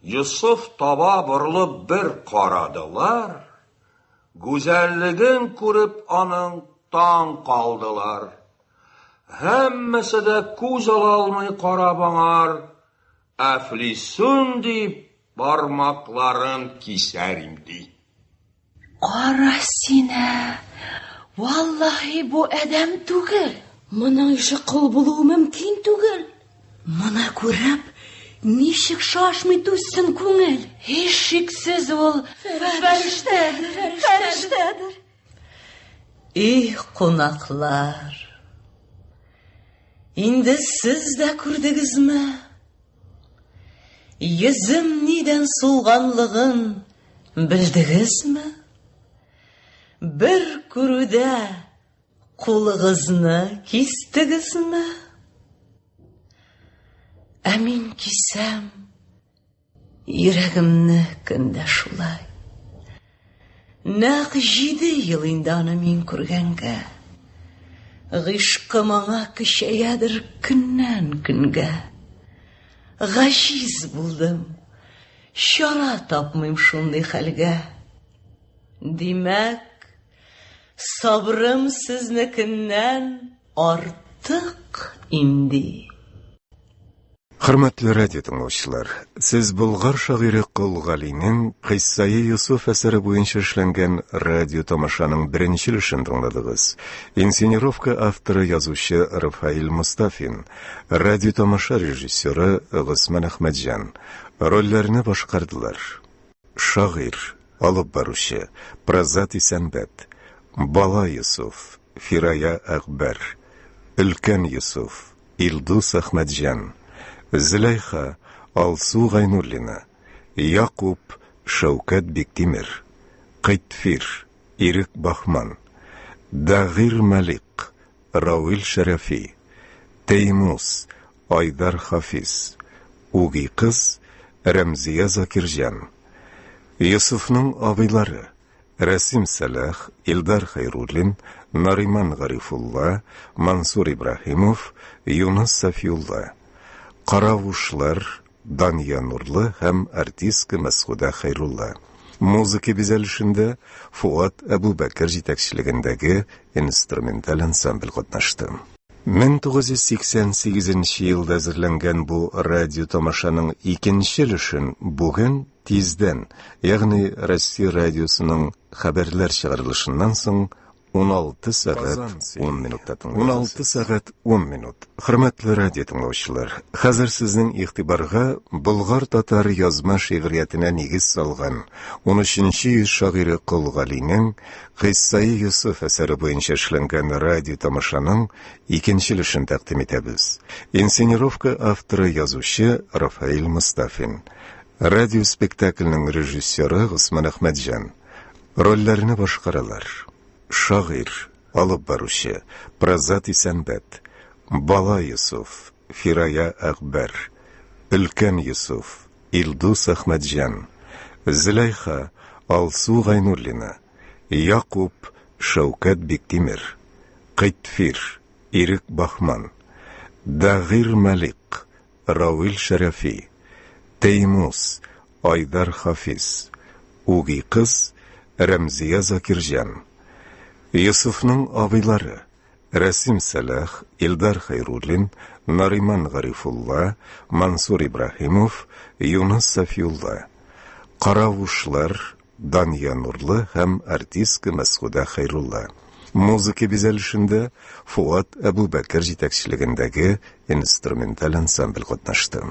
Йосыф таба борылып бер карадылар, гүзәллеген күреп аның таң калдылар. Һәммәсе дә күз ала алмый карап аңар, әфлисун дип бармакларын кисәр имди. Кара син, ә! Валлаһи, бу адәм түгел. Моның ише кол булуы мөмкин түгел. Моны күреп, ничек шашмый түзсен күңел? Һичшиксез ул фәрештәдер, фәрештәдер. Их, кунаклар! Инде сез дә күрдегезме? Йөзем нидән сулганлыгын белдегезме? Бер күрүдә кулыгызны кистегезме? Ә мин кисәм йөрәгемне көндә шулай. Нәкъ җиде ел инде аны мин күргәнгә. Гыйшкым аңа көчәядер көннән көнгә. Гаҗиз булдым. Чара тапмыйм шундый хәлгә. Димәк, сабрым сезнекеннән артык имди. Хөрмәтле радио тыңлаучылар, сез болгар шагыйре Кол Галинең Кыйссаи Йосыф әсәре буенча эшләнгән радио тамашаның беренче өлешен тыңладыгыз. Инсценировка авторы язучы Рафаэль Мостафин, радио тамаша режиссеры Госман Әхмәтҗан. Рольләрне башкардылар. Шагыйрь, алып баручы, Празат Исәнбәт, Бала Йосыф, Фирая Әкбәр, Өлкән Йосыф, Илдус Әхмәтҗан, Зөләйха, Алсу Гайнуллина, Якуб, Шәүкәт Биктимер, Кыйтфир, Ирек Баһман, Дагир Малик, Равил Шәрәфи, Тәймус, Айдар Хафиз, Үги кыз, Рәмзия Закирҗан. Йосыфның абыйлары, Рәсим Сәлах, Илдар Хәйруллин, Нариман Гарифулла, Мансур Ибраһимов, Юныс Сафиулла. Каравушлар, Дания Нурлы һәм артистка Мәсгудә Хәйрулла. Музыка бизәлешендә Фуат Әбүбәкер җитәкчелегендәге инструменталь ансамбль катнашты. 1988 нче елда әзерләнгән бу радиотамашаның икенче өлешен бүген тиздән, ягъни Россия радиосының хәбәрләр чыгарылышыннан соң 16 сәгать 10 минутта тыңлыйбыз. 16 сәгать 10 минут. Хөрмәтле радио тыңлаучылар, хәзер сезнең игътибарга болгар-татар язма шигъриятенә нигез салган 13 йөз шагыйре Кол Галинең Кыйссаи Йосыф әсәре буенча эшләнгән радио тамашаның икенче өлешен тәкъдим итәбез. Инсценировка авторы язучы Рафаэль Мостафин. Радиоспектакльнең режиссеры Госман Әхмәтҗан. Рольләрне башкаралар. Шагыйрь, алып баручы, Празат Исәнбәт, Бала Йосыф, Фирая Әкбәр, Өлкән Йосыф, Илдус Әхмәтҗан, Зөләйха, Алсу Гайнуллина, Якуб, Шәүкәт Биктимер, Кыйтфир, Ирек Баһман, Дагир Малик, Равил Шәрәфи, Тәймус, Айдар Хафиз, Үги кыз, Рәмзия Закирҗан. Йосыфның абыйлары, Рәсим Сәлах, Илдар Хәйруллин, Нариман Гарифулла, Мансур Ибраһимов, Юныс Сафиулла. Каравушлар, Дания Нурлы һәм артистка Мәсгудә Хәйрулла. Музыка бизәлешендә Фуат Әбүбәкер җитәкчелегендәге инструменталь ансамбль катнашты.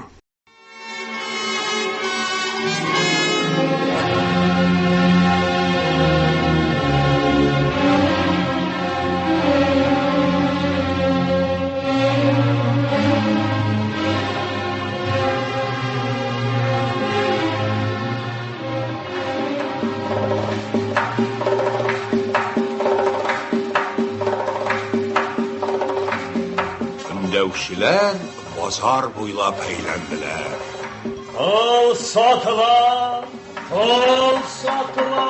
Өндәүчеләр базар буйлап әйләнделәр. Кол сатыла, кол сатыла.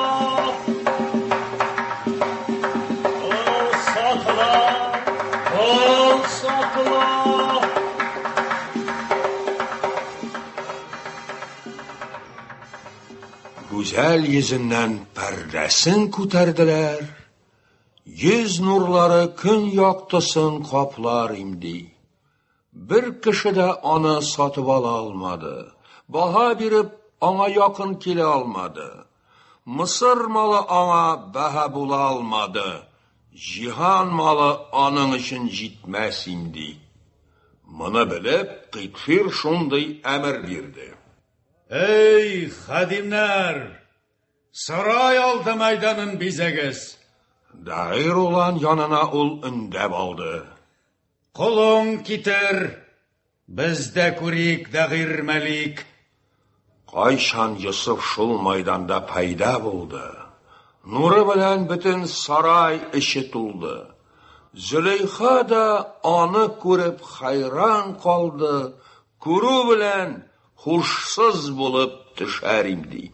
Кол сатыла, кол сатыла. Гүзәл йөзеннән пәрдәсен күтәрделәр, Йөз нурлары көн яктысын каплар имди. Бер кеше дә аны сатып ала алмады, баһа биреп аңа якын килә алмады. Мысыр малы аңа бәһа була алмады, җиһан малы аның өчен җитмәс имди. Моны белеп, Кыйтфир шундый әмер бирде. Әй, хадимнәр! Сарай алды мәйданын бизәгез! Даир улан янына ул өндәп алды. Колың китер, без дә күрик, Дагир Мәлик. Кайчан Йосыф шул майданда пәйда булды, нуры белән бөтен сарай эче тулды. Зөләйха да аны күреп хәйран калды, күрү белән Һушсыз булып төшәр имди.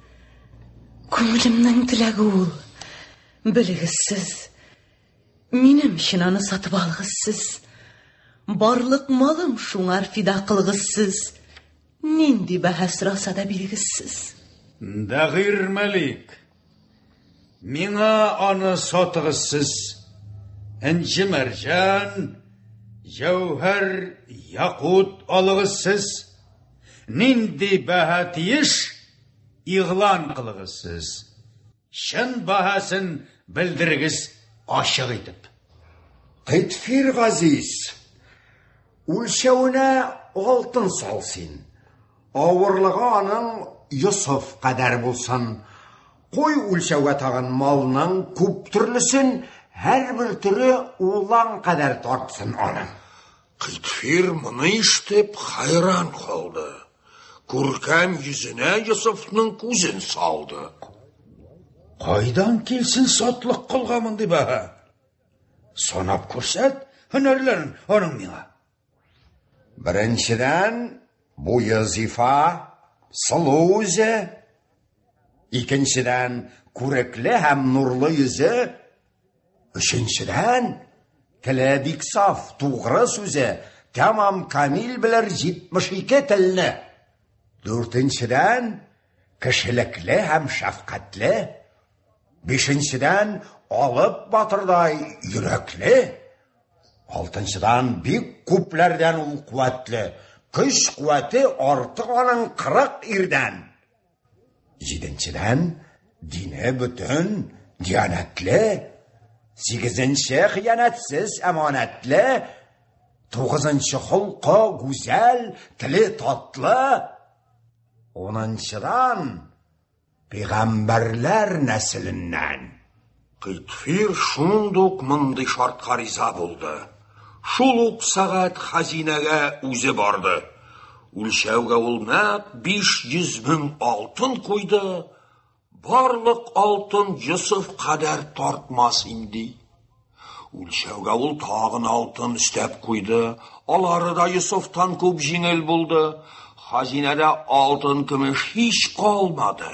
Күңелемнең теләге ул. Белегез сез. Минем өчен аны сатып алыгыз сез. Барлык малым шуңар фида кылыгыз сез. Нинди бәһа сораса да бирегез сез. Дәгыйр Мәлик, миңа аны сатыгыз сез. Энҗе мәрҗән, җәүһәр, якут алыгыз сез. Нинди бәһа тиеш, игълан кылыгыз сез. Чын бәһасен белдерегез ачык итеп. Кыйтфир газиз, үлчәвенә алтын сал син. Авырлыгы аның Йосыф кадәр булсын. Куй үлчәүгә тагын малның күп төрлесен, һәрбер төре улан кадәр тартсын аның. Кыйтфир моны ишетеп хәйран калды. Күркәм йөзенә Йосыфның күзен салды. Кайдан килсен сатлык колга мондый бәһа? Санап күрсәт һөнәрләрен аның миңа. Беренчедән, буе зифа, сылу үзе. Икенчедән, күрекле һәм нурлы йөзе. Өченчедән, теле бик саф, тугры сүзе, тәмам камил белер 72 телне. Дүртенчедән, кешелекле һәм шәфкатьле. Бишенчедән, алып батырдай йөрәкле. Алтынчыдан, бик күпләрдән ул куәтле. Көч-куәте артык аның 40 ирдән. Җиденчедән, дине бөтен, диянәтле. Сигезенче, хыянәтсез, әманәтле. Тугызынчы, холкы гүзәл, теле татлы. Унынчыдан, пәйгамбәрләр нәселеннән. Кыйтфир шундук мондый шартка риза булды. Шул ук сәгать хәзинәгә үзе барды. Үлчәүгә ул нәкъ 500 мең алтын куйды. Барлык алтын Йосыф кадәр тартмас инде. Үлчәүгә ул тагын алтын өстәп куйды. Алары да Йосыфтан күп җиңел булды. Хәзинәдә алтын көмеш һич калмады.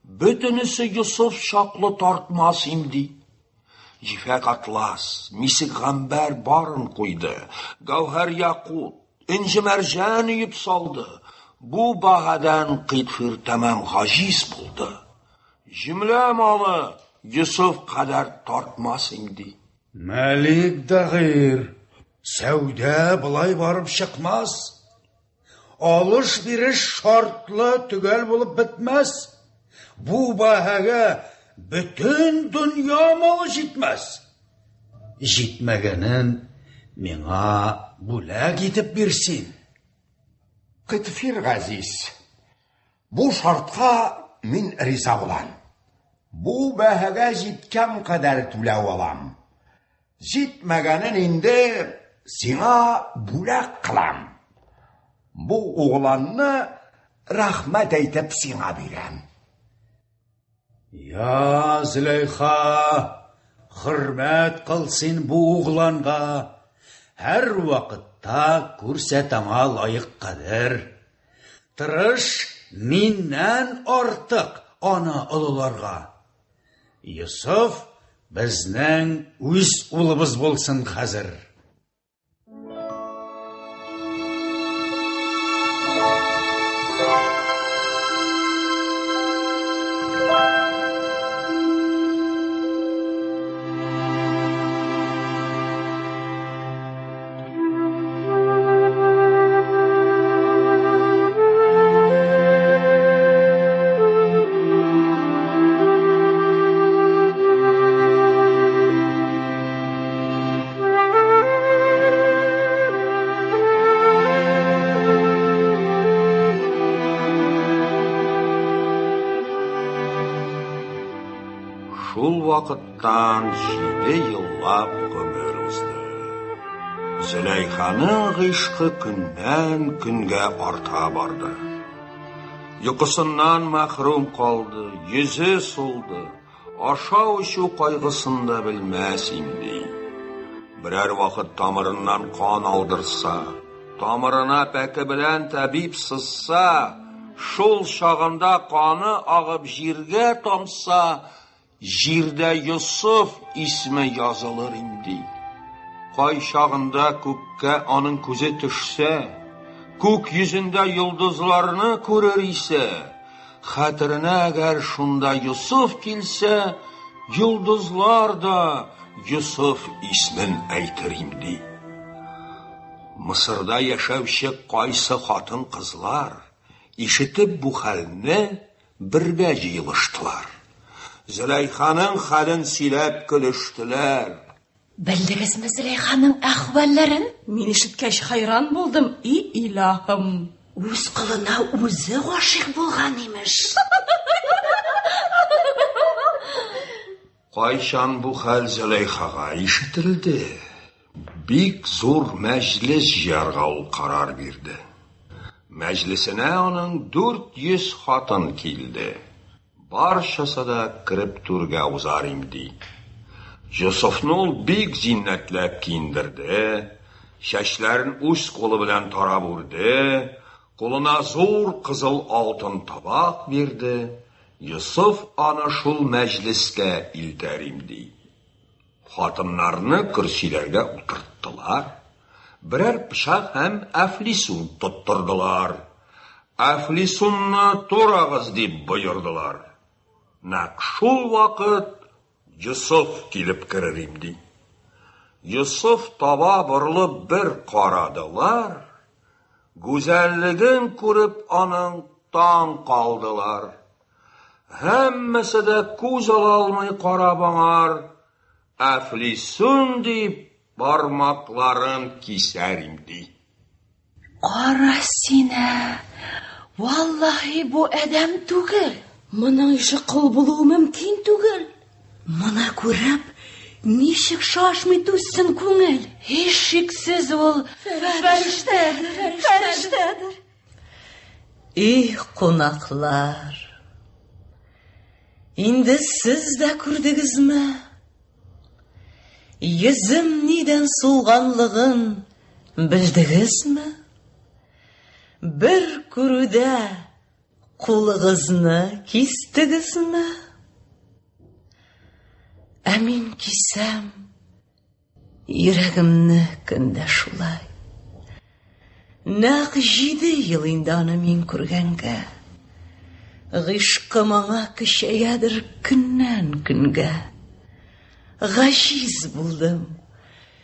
Бөтенесе Йосыф чаклы тартмас имди. Җифәк атлас, мисек гамбәр барын куйды. Гәүһәр якут, энҗе мәрҗән өеп салды. Бу баһадан Кыйтфир тәмам гаҗиз булды. Җөмлә малы Йосыф кадәр тартмас имди. Мәлик Дагыйр, сәүдә болай барып чыкмас. Алыш-биреш шартлы төгәл булып бетмәс. Бу бәһагә бөтен дөнья малы җитмәс. Җитмәгәнен миңа бүләк итеп бир син. Кытфир газиз, бу шартка мин риза булам. Бу бәһагә җиткән кадәр түләү алам. Җитмәгәнен инде сиңа бүләк кылам. Бу угланны рәхмәт әйтеп сиңа бирәм. Я, Зөләйха, хөрмәт кыл син бу угланга. Һәр вакытта күрсәт аңа лаек кадер. Тырыш миннән артык аны олыларга. Йосыф безнең үз улыбыз булсын хәзер. Шул вакыттан 7 еллап гомер узды. Зөләйханың гыйшкы көннән көнгә арта барды. Йокысыннан мәхрүм калды, йөзе сулды, ашау-эчү кайгысын да белмәс инде. Берәр вакыт тамырыннан кан алдырса, тамырына пәке белән табиб сызса, шул чагында каны агып җиргә тамса, җирдә Йосыф исме язылыр инде. Кай чагында күккә аның күзе төшсә, Күк йөзендә йолдызларны күрер исә, хәтеренә әгәр шунда Йосыф килсә, йолдызлар да Йосыф исмен әйтер имди. Мысырда яшәүче кайсы хатын-кызлар, ишетеп бу хәлне, бергә җыелыштылар. Зөләйханың хәлен сөйләп көлештеләр. Белдегезме Зөләйханың әхвәлләрен? Мин ишеткәч хәйран булдым, и илаһым. Үз колына үзе гашыйк булган, имеш. Кайчан бу хәл Зөләйхага ишетелде, бик зур мәҗлес җыярга ул карар бирде. Мәҗлесенә аның 400 хатын килде. Барчасы да кереп түргә узар имди. Йосыфны ул бик зиннәтләп киендерде, чәчләрен үз кулы белән тарап үрде, кулына зур кызыл алтын табак бирде, Йосыф аны шул мәҗлескә илтәр имди. Хатыннарны көрсиләргә утырттылар, берәр пычак һәм әфлисун тоттырдылар. Әфлисунны турагыз дип боердылар. Нәкъ шул вакыт Йосыф килеп керер имди. Йосыф таба борылып бер карадылар, гүзәллеген күреп аның таң калдылар. Һәммәсе дә күз ала алмый карап аңар, Әфлисун дип бармакларын кисәр имди. Кара син, ә! Валлаһи, бу адәм түгел. Моның ише кол булуы мөмкин түгел. Моны күреп, ничек шашмый түзсен күңел? Һичшиксез ул фәрештәдер, фәрештәдер. И кунаклар! Инде сез дә күрдегезме? Йөзем нидән сулганлыгын белдегезме? Бер күрүдә кулыгызны кистегезме? Ә мин кисәм, Йөрәгемне көн дә шулай. Нәкъ җиде ел инде аны мин күргәнгә. Гыйшкым аңа көчәядер көннән көнгә. Гаҗиз булдым,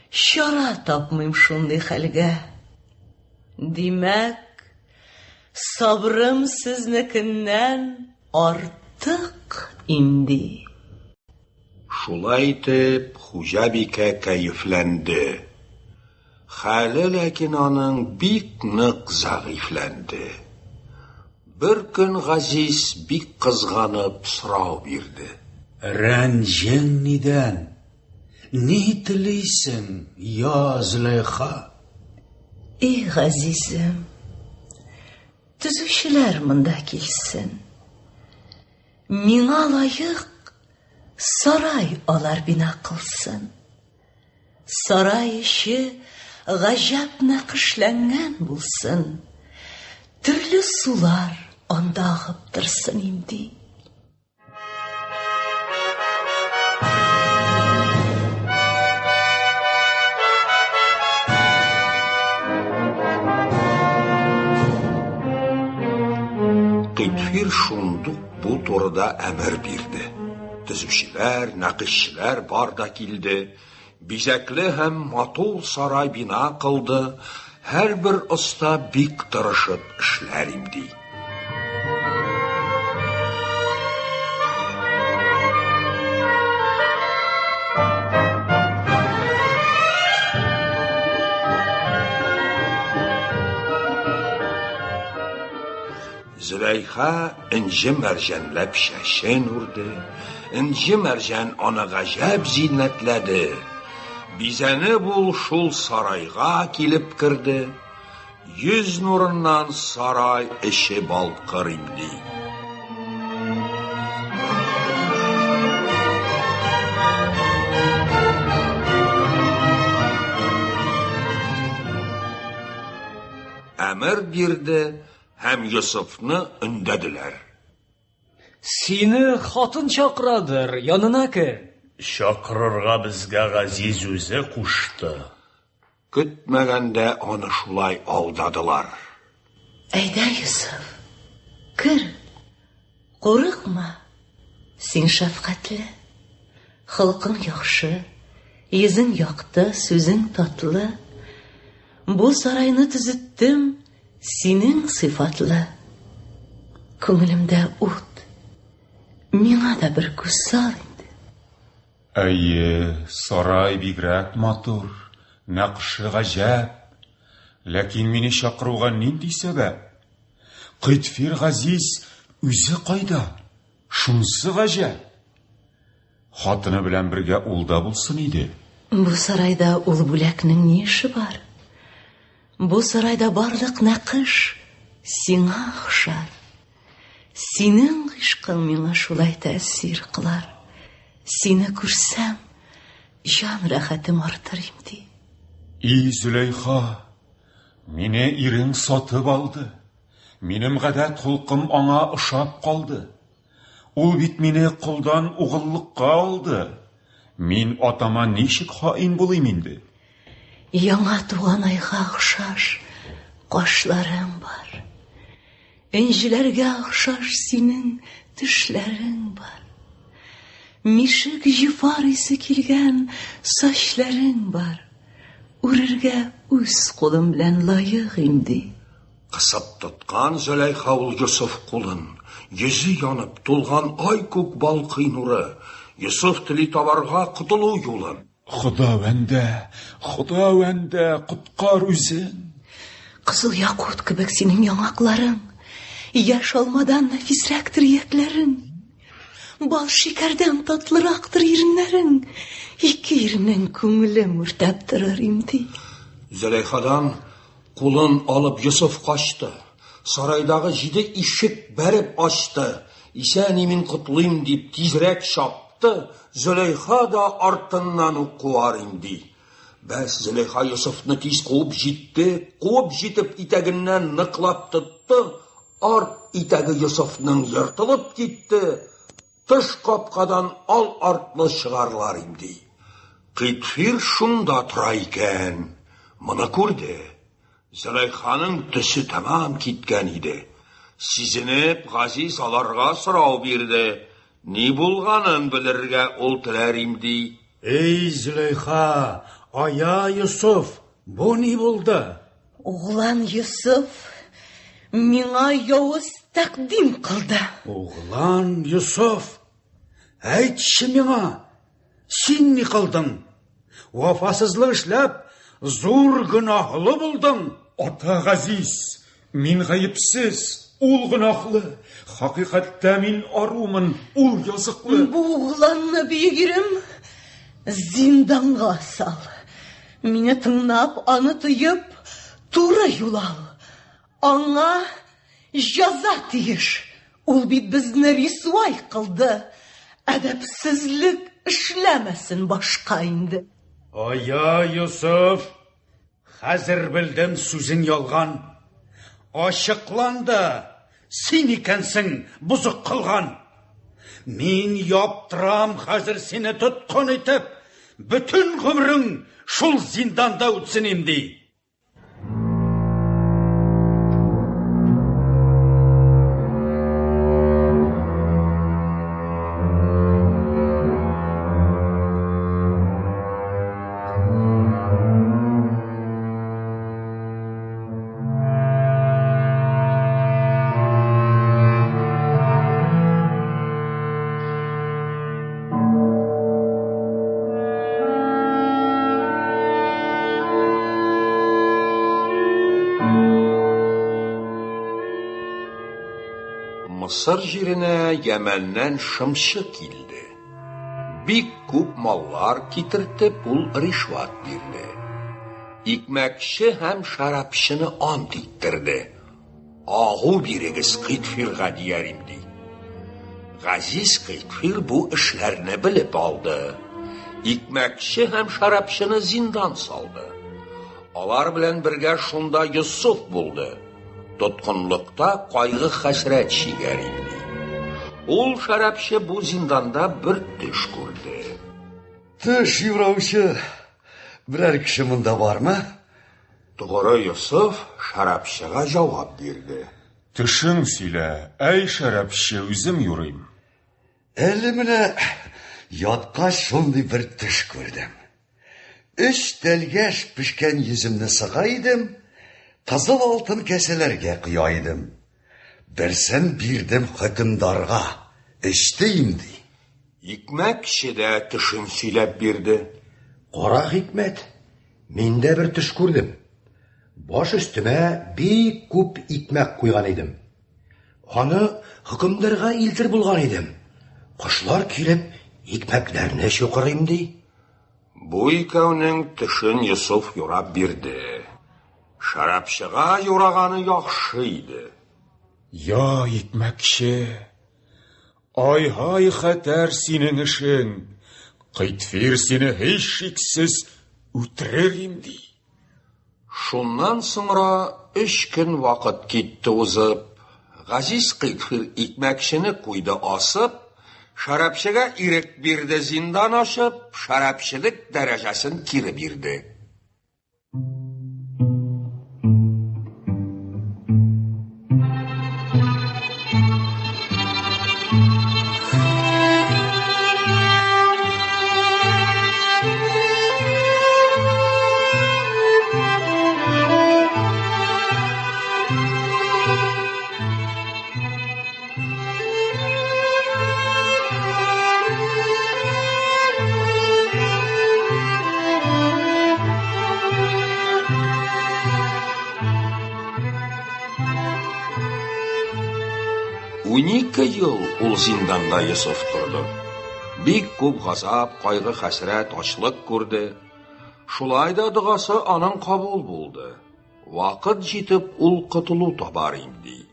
чара тапмыйм шундый хәлгә. Димәк, сабрым сезнекеннән артык имди. Шулай итеп, хуҗабикә кәефләнде. Хәле ләкин аның бик нык зәгыйфьләнде. Бер көн Газиз бик кызганып сорау бирде. Рәнҗең нидән? Ни телисең, я Зөләйха? И газизем, төзүчеләр монда килсен. Миңа лаек сарай алар бина кылсын. Сарай эче гаҗәп нәкышләнгән булсын. Төрле сулар анда агып торсын имди. Кыйтфир шундук бу турыда әмер бирде. Төзүчеләр, нәкышчеләр бар да килде. Бизәкле һәм матур сарай бина кылды, һәрбер оста бик тырышып эшләр имди. Зөләйха энҗе-мәрҗәнләп чәчен үрде, энҗе-мәрҗән аны гаҗәп зиннәтләде. Бизәнеп ул шул сарайга килеп керде. Йөз нурыннан сарай эче балкыр имди. Әмер бирде һәм Йосыфны өндәделәр. Сине хатын чакырадыр, янына кер. Чакырырга безгә Газиз үзе кушты. Көтмәгәндә аны шулай алдадылар. Әйдә, Йосыф, кер, курыкма, син шәфкатьле. Холкың яхшы, йөзең якты, сүзең татлы. Бу сарайны төзеттем синең сыйфатлы. Күңелемдә ут. Миңа да бер күз сал инде. Әйе, сарай бигрәк матур, нәкышы гаҗәп. Ләкин мине чакыруга нинди сәбәп? Кыйтфир Газиз үзе кайда? Шунсы гаҗәп. Хатыны белән бергә ул да булсын иде. Бу сарайда ул бүләкнең ни эше бар? Бу сарайда барлык нәкыш сиңа охшар. Синең гыйшкың миңа шулай тәэсир кылар. Сине күрсәм, җан рәхәтем артыр имди. И, Зөләйха, мине ирең сатып алды. Минем гадәт-холкым аңа ошап калды. Ул бит мине колдан угыллыкка алды. Мин атама ничек хаин булыйм инде? Яңа туган айга охшаш кашларың бар. Энҗеләргә охшаш синең тешләрең бар. Мишек җифар исе килгән сачләрең бар. Үрергә үз кулым белән лаек имди. Кысып тоткан Зөләйха ул Йосыф кулын. Йөзе янып, тулган ай күк балкый нуры. Йосыф тели табарга котылу юлын. Хода-бәндә, Хода-бәндә, коткар үзең. Кызыл якут кебек синең яңакларың, яшь алмадан нәфисрәктер иякләрең. Бал шикәрдән татлырактыр иреннәрең. Ике ирнең күңелем үртәп торыр имди. Зөләйхадан кулын алып Йосыф качты. Сарайдагы җиде ишек бәреп ачты. Исән-имин котлыйм дип тизрәк чапты. Зөләйха да артыннан ук куар имди. Бәс, Зөләйха Йосыфны тиз куып җитте. Куып җитеп итәгеннән ныклап тотты. Арт итәге Йосыфның ертылып китте. Тыш капкадан ал артлы чыгарлар имди. Кыйтфир шунда тора икән. Моны күрде. Зөләйханың төсе тәмам киткән иде. Сизенеп, Газиз аларга сорау бирде. Ни булганын белергә ул теләр имди. Эй, Зөләйха, ая Йосыф, бу ни булды? Углан Йосыф миңа явыз тәкъдим кылды. Углан Йосыф, әйтче миңа, син ни кылдың? Вафасызлык эшләп, зур гөнаһлы булдың. Ата Газиз, мин гаепсез, ул гөнаһлы. Хакыйкатьтә мин арумын, ул языклы. Бу угланны, бөек ирем, зинданга сал. Мине тыңлап, аны тыеп, туры юл ал. Аңа җәза тиеш. Ул бит безне рисвай кылды. Әдәпсезлек эшләмәсен башка инде. Ая, Йосыф, хәзер белдем сүзең ялган. Ачыкланды, син икәнсең бозык кылган. Мин яптырам хәзер сине тоткын итеп, бөтен гомерең шул зинданда үтсен имди. Мысыр җиренә Йәмәннән шымчы килде. Бик күп маллар китертеп, ул ришват бирде. Икмәкче һәм шәрабчыны ант иттерде. Агу бирегез Кыйтфирга дияр имди. Газиз Кыйтфир бу эшләрне белеп алды. Икмәкче һәм шәрабчыны зиндан салды. Алар белән бергә шунда Йосыф булды. Тоткынлыкта кайгы-хәсрәт чигәр имди. Ул шәрабчы бу зинданда бер төш күрде. Төш юраучы берәр кеше монда бармы? Тугры Йосыф шәрабчыга җавап бирде. Төшең сөйлә, әй шәрабчы, үзем юрыйм. Әле менә яткач шундый бер төш күрдем. Өч тәлгәш пешкән йөземне сыга идем, кызыл алтын кәсәләргә коя идем. Берсен бирдем хөкемдарга, эчте имди. Икмәкче дә төшен сөйләп бирде. Кара хикмәт, мин дә бер төш күрдем. Баш өстемә бик күп икмәк куйган идем. Аны хөкемдарга илтер булган идем. Кошлар килеп, икмәкләрне чукыр имди. Бу икәүнең төшен Йосыф юрап бирде. Шәрабчыга юраганы яхшы иде. Я, икмәкче, ай-һай хәтәр синең эшең. Кыйтфир сине һичшиксез үтерер имди. Шуннан соңра өч көн вакыт китте узып. Газиз Кыйтфир икмәкчене куйды асып, шәрабчыга ирек бирде зиндан ачып, шәрабчылык дәрәҗәсен кире бирде. Унике ел ул зинданда Йосыф торды. Бик күп газап, кайгы, хәсрәт, ачлык күрде. Шулай да догасы аның кабул булды. Вакыт җитеп, ул котылу табар имди.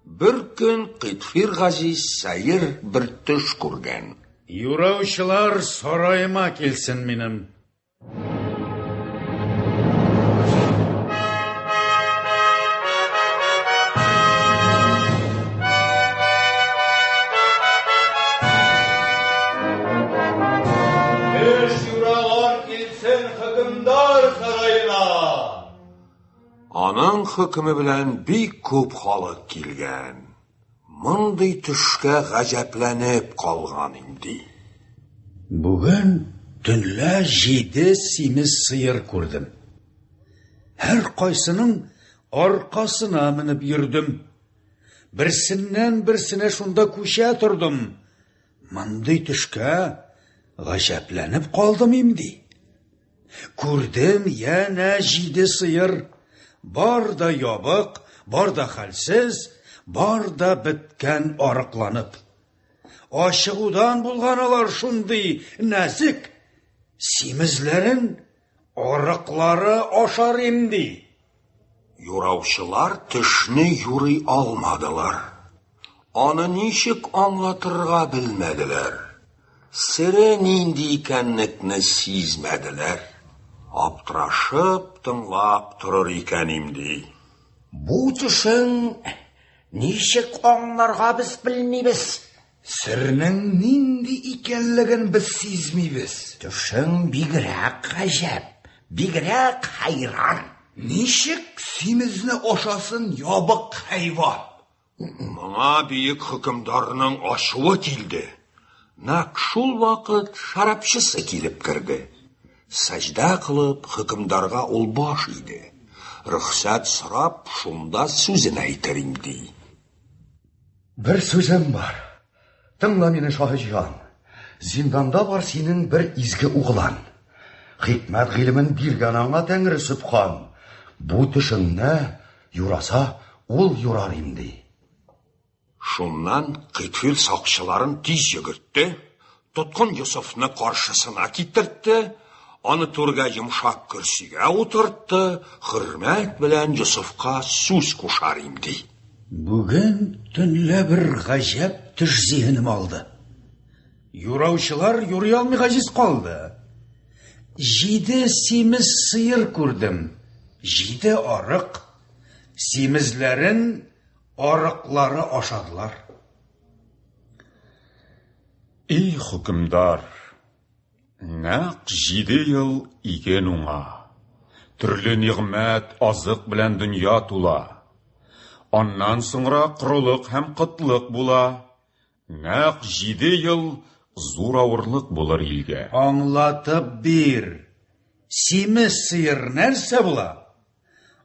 Бер көн Кыйтфир Газиз сәер бер төш күргән. Юраучылар сараема килсен минем. Төш юраган килсен хөкемдар сараена. Аның хөкеме белән бик күп халык килгән. Мондый төшкә гаҗәпләнеп калган имди. Бүген төнлә җиде симез сыер күрдем. Һәр кайсының аркасына менеп йөрдем. Берсеннән берсенә шунда күчә тордым. Мондый төшкә гаҗәпләнеп калдым имди. Күрдем янә җиде сыер. Бар да ябык, бар да хәлсез, бар да беткән арыкланып. Ачыгудан булган алар шундый нәзек, симезләрен арыклары ашар имди. Юраучылар төшне юрый алмадылар. Аны ничек аңлатырга белмәделәр. Сере нинди икәнлекне сизмәделәр. Аптырашып тыңлап торыр икән имди. Бу төшең ничек аңларга без белмибез. Сернең нинди икәнлеген без сизмибез. Төшең бигрәк гаҗәп, бигрәк хәйран. Ничек симезне ашасын ябык хайван? Моңа бөек хөкемдарның ачуы килде. Нәкъ шул вакыт шәрабчысы килеп керде. Сәҗдә кылып, хөкемдарга ул баш иде. Рөхсәт сорап, шунда сүзен әйтер имди. Бер сүзем бар. Тыңла мине, шаһиҗан. Зинданда бар синең бер изге углан. Хикмәт гыйлемен биргән аңа Тәңре Сөбхан. Бу төшеңне юраса, ул юрар имди. Шуннан Кыйтфир сакчыларын тиз йөгертте, тоткын Йосыфны каршысына китертте, аны түргә йомшак көрсигә утыртты, хөрмәт белән Йосыфка сүз кушар имди. Бүген төнлә бер гаҗәп төш зиһенем алды. Юраучылар юрый алмый гаҗиз калды. Җиде симез сыер күрдем, җиде арык. Симезләрен арыклары ашадылар. И хөкемдар, нәкъ җиде ел иген уңа. Төрле нигъмәт, азык белән дөнья тула. Аннан соңра корылык һәм кытлык була. Нәкъ җиде ел зур авырлык булыр илгә. Аңлатып бир, симез сыер нәрсә була?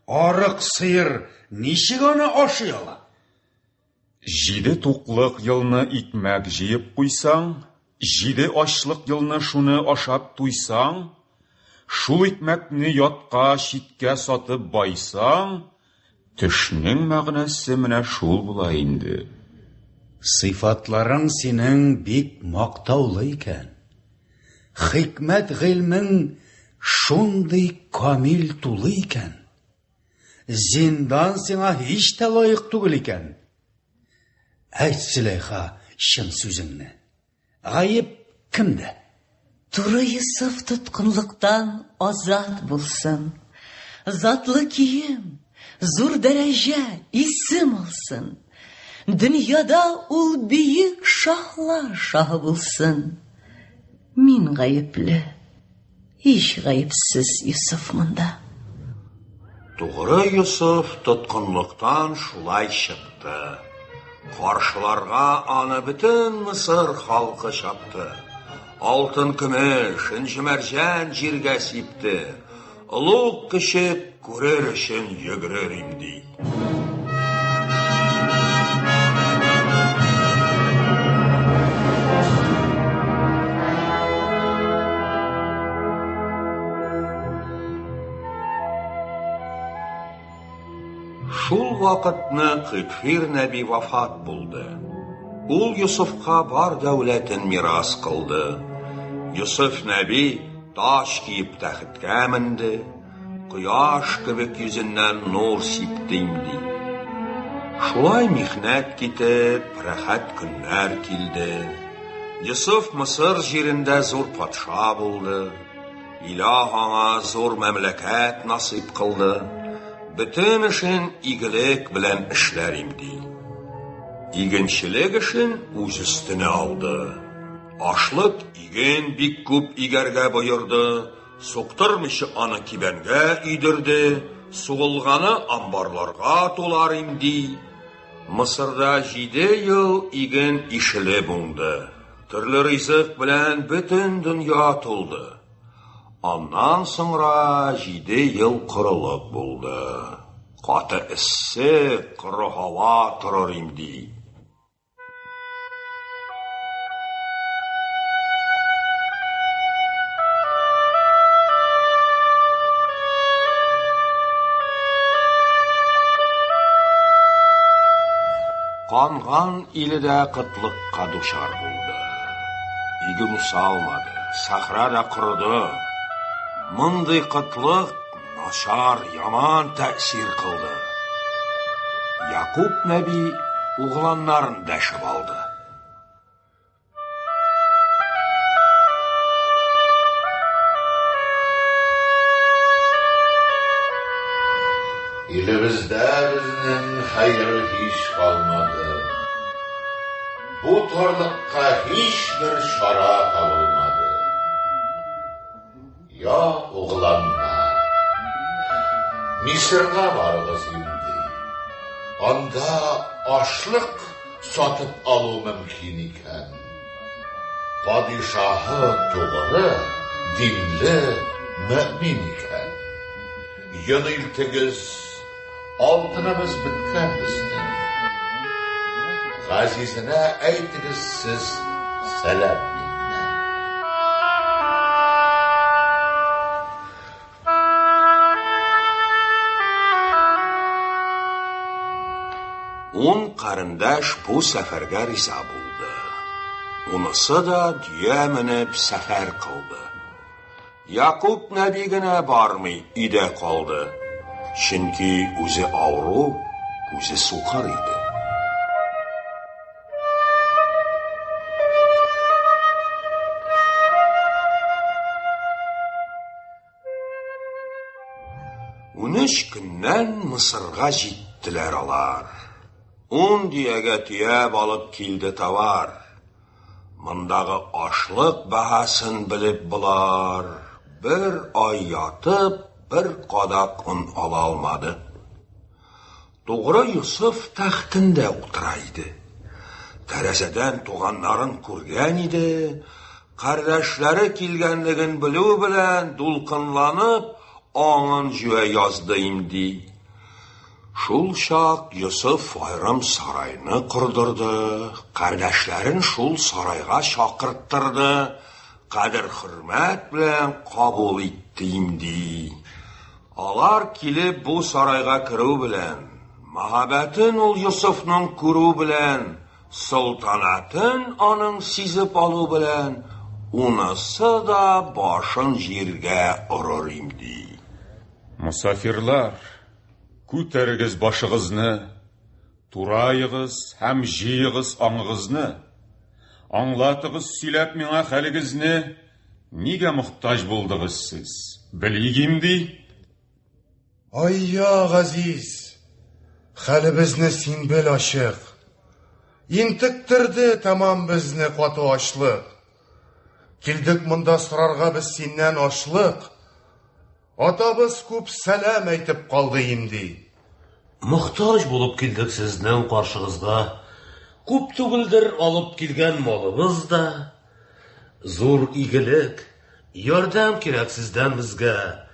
Арык сыер ничек аны ашый ала? Җиде туклык елны икмәк җыеп куйсаң, җиде ачлык елны шуны ашап туйсаң, шул икмәкне ятка, читкә сатып байсаң, төшнең мәгънәсе менә шул була инде. Сыйфатларың синең бик мактаулы икән. Хикмәт гыйльмең шундый камил тулы икән. Зиндан сиңа һич тә лаек түгел икән. Әйт, Зөләйха, чын сүзеңне. Гаеп кемдә? Туры Йосыф тоткынлыктан азат булсын. Затлы кием, зур дәрәҗә, исем алсын. Дөньяда ул бөек шаһлар шаһы булсын. Мин гаепле. Һич гаепсез Йосыф монда. Тугры Йосыф тоткынлыктан шулай чыкты. Каршыларга аны бөтен Мысыр халкы чапты. Алтын-көмеш, энҗе-мәрҗән җиргә сипте. Олуг кеше күрер өчен йөгерер имди. Шул вакытны Кыйтфир нәби вафат булды. Ул Йосыфка бар дәүләтен мирас кылды. Йосыф нәби таҗ киеп тәхеткә менде. Кояш кебек йөзеннән нур сипте имди. Шулай михнәт китеп, рәхәт көннәр килде. Йосыф Мысыр җирендә зур патша булды. Илаһ аңа зур мәмләкәт насыйп кылды. Бөтен эшен игелек белән эшләр имди. Игенчелек эшен үз өстенә алды. Ашлык иген бик күп игәргә боерды. Суктырмыйча аны кибәнгә өйдерде, сугылганы амбарларга тулар имди. Мысырда җиде ел иген ишелеп уңды. Төрле ризык белән бөтен дөнья тулды. Аннан соңра җиде ел корылык булды. Каты эссе, коры һава торыр имди. Канган иле дә кытлыкка дучар булды. Иген үсә алмады, сахра да корыды. Мондый кытлык начар, яман тәэсир кылды. Якуб нәби угланнарын дәшеп алды. Илебездә безнең хәер һич калмады. Бу тарлыкка һичбер чара табылмады. Я угланнар, Мисырга барыгыз имди. Анда ашлык сатып алу мөмкин икән. Падишаһы тугры, динле, мөэмин икән. Йон илтегез, алтыныбыз беткән безнең. Газизенә әйтегез сез сәлам миннән. Ун карендәш бу сәфәргә риза булды. Унысы да дөя менеп сәфәр кылды. Якуб нәби генә бармый, өйдә калды. Чөнки үзе авыру, күзе сукыр иде. Унөч көннән Мысырга җиттеләр алар. Ун дөягә төяп алып килде товар. Мондагы ашлык бәһасен белеп болар, бер ай ятып, бер кадак он ала алмады. Тугры Йосыф тәхтендә утыра иде. Тәрәзәдән туганнарын күргән иде, кардәшләре килгәнлеген белү белән дулкынланып, аңын җуя язды имди. Шул чак Йосыф аерым сарайны кордырды, кардәшләрен шул сарайга чакырттырды, кадер-хөрмәт белән кабул итте имди. Алар килеп бу сарайга керү белән, мәһабәтен ул Йосыфның күрү белән, солтанатын аның сизеп алу белән, унысы да башын җиргә орыр имди. Мосафирлар, күтәрегез башыгызны, тураегыз һәм җыегыз аңыгызны. Аңлатыгыз сөйләп миңа хәлегезне, нигә мохтаҗ булдыгыз сез? Белик имди. Айя, газиз, хәлебезне син бел ачык. Интектерде тәмам безне каты ачлык. Килдек монда сорарга без синнән ашлык. Атабыз күп сәлам әйтеп калды имди. Мохтаҗ булып килдек сезнең каршыгызга. Күп түгелдер алып килгән малыбыз да. Зур игелек, ярдәм кирәк сездән безгә.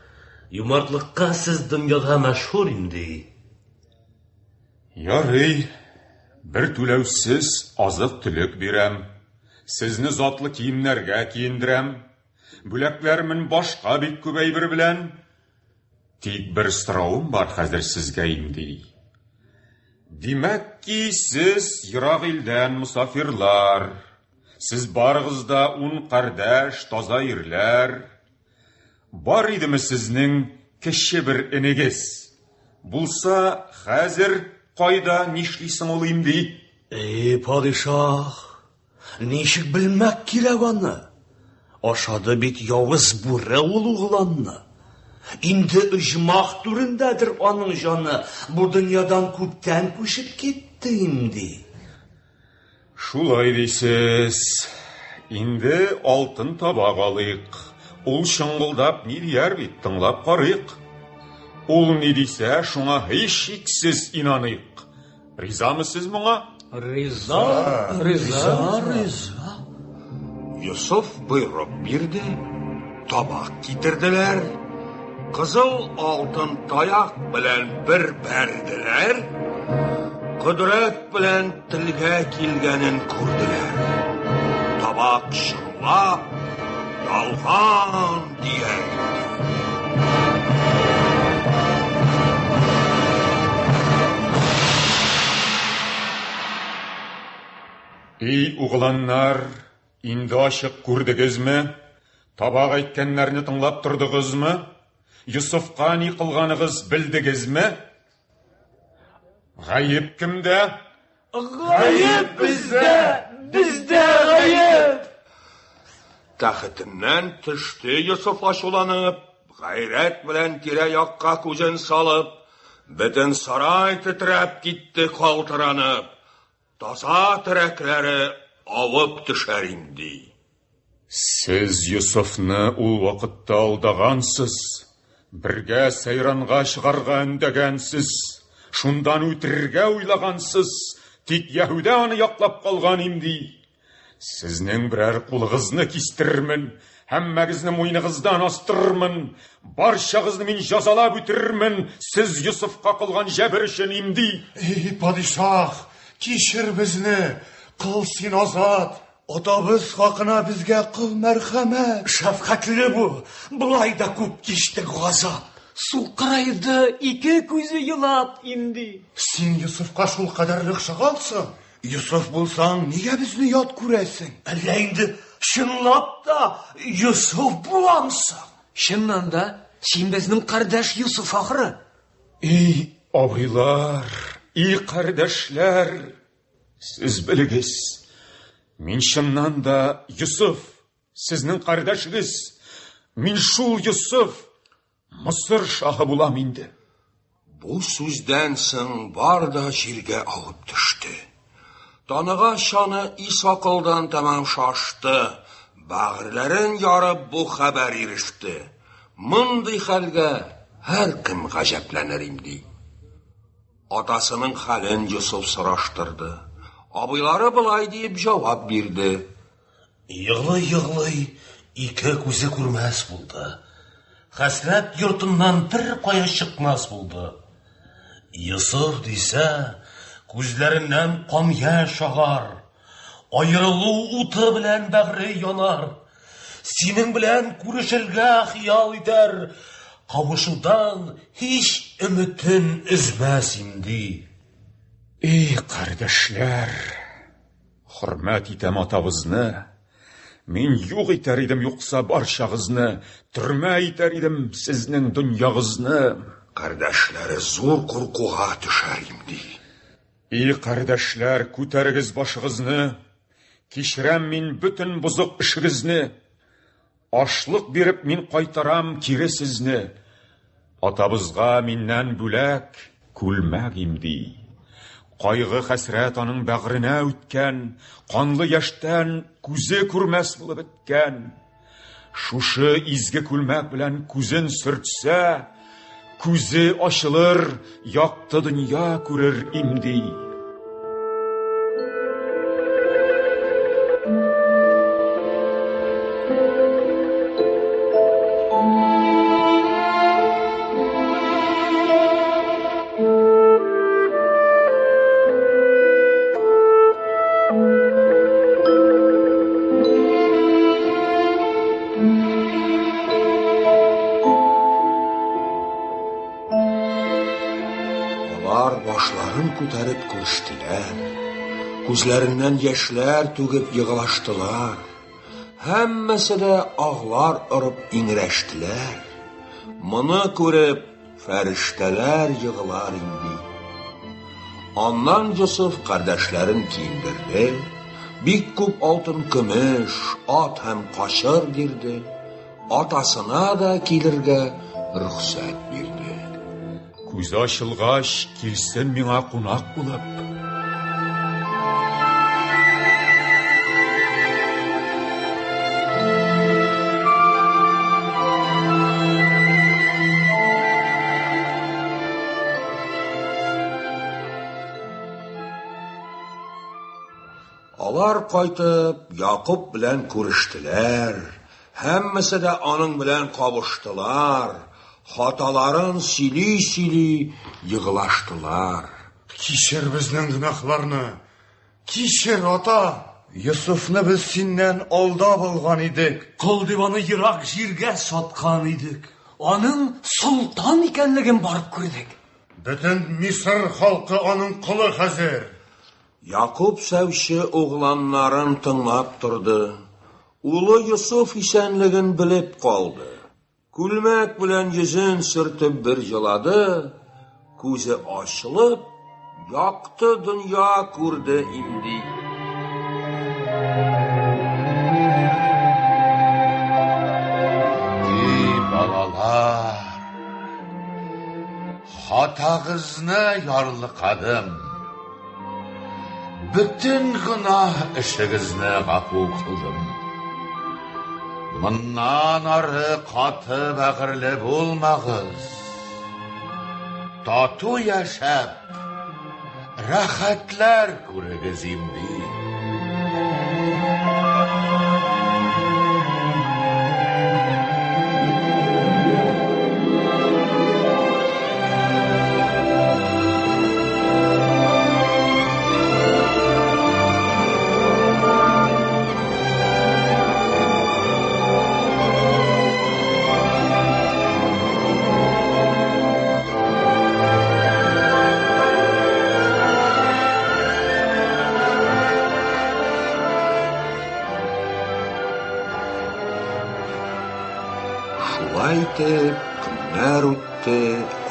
Юмартлыкка сез дөньяда мәшһүр имди. Ярый, бер түләүсез азык-төлек бирәм. Сезне затлы киемнәргә киендерәм. Бүләкләрмен башка бик күп әйбер белән. Тик бер соравым бар хәзер сезгә имди. Димәк ки, сез ерак илдән мосафирлар. Сез барыгыз да ун кардәш, таза ирләр. Бар идеме сезнең кече бер энегез? Булса, хәзер кайда, нишлисең ул имди? Эй, падишаһ, ничек белмәк кирәк аны? Ашады бит явыз бүре ул угланны. Инде оҗмах түрендәдер аның җаны, бу дөньядан күптән күчеп китте имди. Шулай дисез. Инде алтын табак алыйк. Ул чыңгылдап ни дияр бит, тыңлап карыйк. Ул ни дисә, шуңа һичшиксез инаныйк. Ризамы сез моңа? Риза, риза, риза. Йосыф боерык бирде, табак китерделәр, кызыл алтын таяк белән бер бәрделәр, кодрәт белән телгә килгәнен күрделәр. Табак чыңлап, ялган дия инде. Эй, угланнар, инде ачык күрдегезме? Табак әйткәннәрне тыңлап тордыгызмы? Йосыфка ни кылганыгыз белдегезме? Гаеп кемдә? Гаеп бездә! Бездә гаеп! Тәхетеннән төште Йосыф ачуланып, гайрәт белән тирә-якка күзен салып, бөтен сарай тетрәп китте калтыранып, таза терәкләре авып төшәр имди. Сез Йосыфны ул вакытта алдагансыз, бергә сәйранга чыгарга өндәгәнсез, шундан үтерергә уйлагансыз, тик Яһүдә аны яклап калган имди. Сезнең берәр кулыгызны кистерермен, һәммәгезне муеныгыздан астырырмын, барчагызны мин җазалап үтерермен, сез Йосыфка кылган җәбер өчен имди. Эй, падишаһ, кичер безне, кыл син азат. Атабыз хакына безгә кыл мәрхәмәт. Шәфкатьле бул, болай да күп кичтек газап. Сукырайды, ике күзе елап имди. Син Йосыфка шул кадәрле охшагансың. Йосыф булсаң, нигә безне ят күрәсең? Әллә инде чынлап та Йосыф буламсың? Чыннан да, син безнең кардәш Йосыф ахры. Эй, абыйлар, и кардәшләр, сез белегез, мин чыннан да Йосыф, сезнең кардәшегез. Мин шул Йосыф, Мысыр шаһы булам инде. Бу сүздән соң бар да җиргә авып төште. Таныгач аны ис-акылдан тәмам шашты, бәгырьләрен ярып бу хәбәр иреште. Мондый хәлгә Һәркем гаҗәпләнер имди. Атасының хәлен Йосыф сораштырды. Абыйлары болай диеп җавап бирде. Егълый-егълый ике күзе күрмәс булды. Хәсрәт йортыннан бер кая чыкмас булды. Йосыф дисә, күзләреннән кан-яшь агар. Аерылу уты белән бәгъре янар. Синең белән күрешергә хыял итәр. Кавышудан һич өметен өзмәс имди. И, кардәшләр, хөрмәт итәм атабызны. Мин юк итәр идем юкса барчагызны, төрмә итәр идем сезнең дөньягызны. Кардәшләре зур куркуга төшәр имди. И, кардәшләр, күтәрегез башыгызны, кичерәм мин бөтен бозык эшегезне. Ашлык биреп мин кайтарам кире сезне. Атабызга миннән бүләк, күлмәк имди. Кайгы-хәсрәт аның бәгъренә үткән, канлы яшьтән күзе күрмәс булып беткән. Шушы изге күлмәк белән күзен сөртсә, күзе ачылыр, якты дөнья күрер имди. Алар башларын күтәреп күрештеләр, күзләреннән яшьләр түгеп егылаштылар. Һәммәсе дә аглар орып иңрәштеләр. Моны күреп, фәрештәләр егылар инде. Аннан Йосыф кардәшләрен киендерде, бик күп алтын-көмеш, ат һәм качыр бирде, атасына да килергә рөхсәт бирде. Күзе ачылгач, килсен миңа кунак булып. Алар кайтып, Якуб белән күрештеләр, һәммәсе дә аның белән кавыштылар, хаталарын сөйли-сөйли егылаштылар. Кичер безнең гөнаһларны, кичер, ата! Йосыфны без синнән алдап алган идек. Кол дип аны ерак җиргә саткан идек. Аның солтан икәнлеген барып күрдек. Бөтен Мисыр халкы аның колы хәзер. Якуб сәүче угланнарын тыңлап торды. Улы Йосыф исәнлеген белеп калды. Күлмәк белән йөзен сөртеп бер җылады, күзе ачылып, якты дөнья күрде имди. И балалар, хатагызны ярлыкадым. Бөтен гөнаһ эшегезне гафу кылдым. Моннан ары каты бәгырьле булмагыз. Тату яшәп, рәхәтләр күрегез имди. Шулай итеп, көннәр үтте,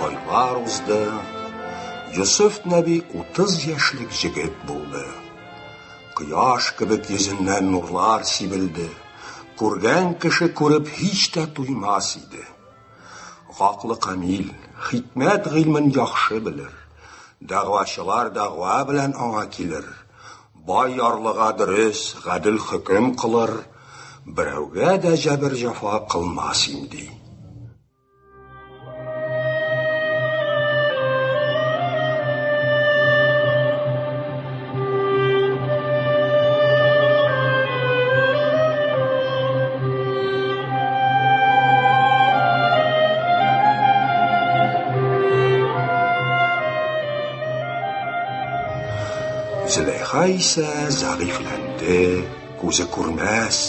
айлар узды. Йосыф нәби 30 яшьлек җегет булды. Кояш кебек йөзеннән нурлар сибелде. Күргән кеше күреп һич тә туймас иде. Гаклы камил, хикмәт гыйльмен яхшы белер. Дәгъвачылар дәгъва белән аңа килер. Бай ярлыга дөрес, гадел хөкем кылыр. Берәүгә дә җәбер-җәфа кылмас имди. Зөләйха исә зәгыйфьләнде, күзе күрмәс,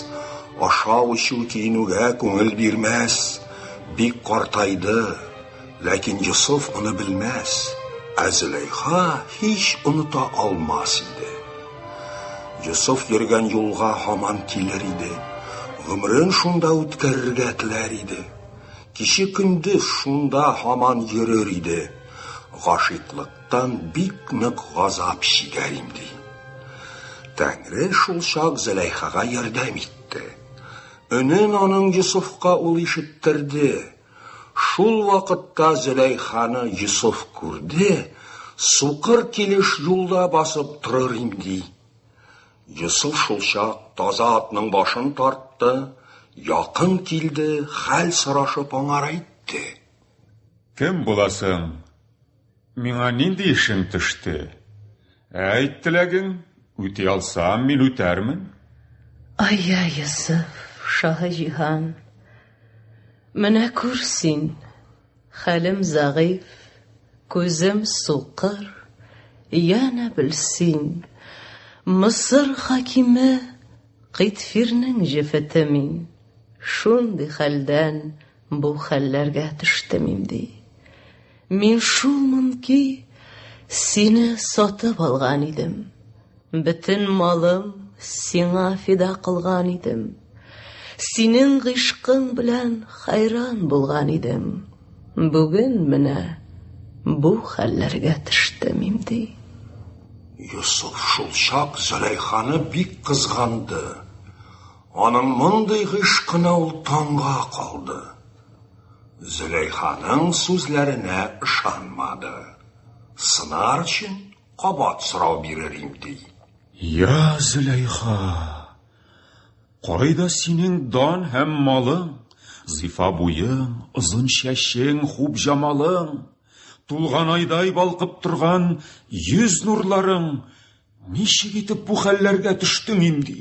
ашау-эчү, киенүгә күңел бирмәс, бик картайды. Ләкин Йосыф моны белмәс, ә Зөләйха һич оныта алмас иде. Йосыф йөргән юлга һаман килер иде, гомерен шунда үткәрергә теләр иде. Киче-көндез шунда һаман йөрер иде. Гашыйклыктан бик нык газап чигәр имди. Тәңре шулчак Зөләйхага ярдәм итте. Өнен аның Йосыфка ул ишеттерде. Шул вакытта Зөләйханы Йосыф күрде, сукыр килеш юлда басып торыр имди. Йосыф шулчак таза атның башын тартты, якын килде, хәл сорашып аңар әйтте. Кем буласың? Миңа нинди эшең төште? Әйт теләгең, үти алсам, мин үтәрмен. Ай-яй, Йосыф, шаһы җиһан, менә күр син, хәлем зәгыйфь, күзем сукыр, янә бел син, Мысыр хакиме Кыйтфирнең җефете мин, шундый хәлдән бу хәлләргә төштем имди. Мин шулмын ки, сине сатып алган идем. Бөтен малым сиңа фида кылган идем. Синең гыйшкың белән хәйран булган идем. Бүген менә бу хәлләргә төштем имди. Йосыф шулчак Зөләйханы бик кызганды. Аның мондый гыйшкына ул таңга калды. Зөләйханың сүзләренә ышанмады. Сынар өчен кабат сорау бирер имди. Я, Зөләйха, кайда синең дан һәм малың, зифа буең, озын чәчең, хуп җамалың, тулган айдай балкып торган йөз нурларың, ничек итеп бу хәлләргә төштең имди?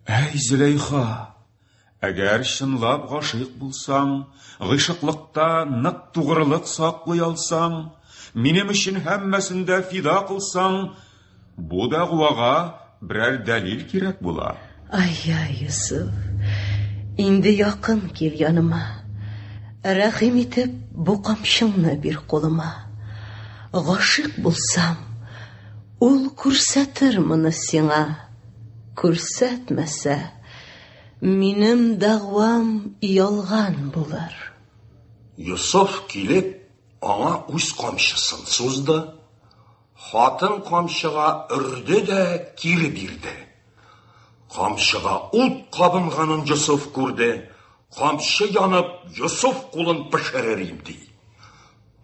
Әй, Зөләйха, әгәр чынлап гашыйк булсаң, гыйшыклыкта нык тугрылык саклый алсаң, минем өчен һәммәсен дә фида кылсаң, бу дәгъвага берәр дәлил кирәк була. Ай-яй, Йосыф, инде якын кил яныма. Рәхим итеп, бу камчыңны бир кулыма. Гашыйк булсам, ул күрсәтер моны сиңа. Күрсәтмәсә, минем дәгъвам ялган булыр. Йосыф килеп, аңа үз камчысын сузды. Хатын камчыга өрде дә кире бирде. Камчыга ут кабынганын Йосыф күрде. Камчы янып, Йосыф кулын пешерер имди.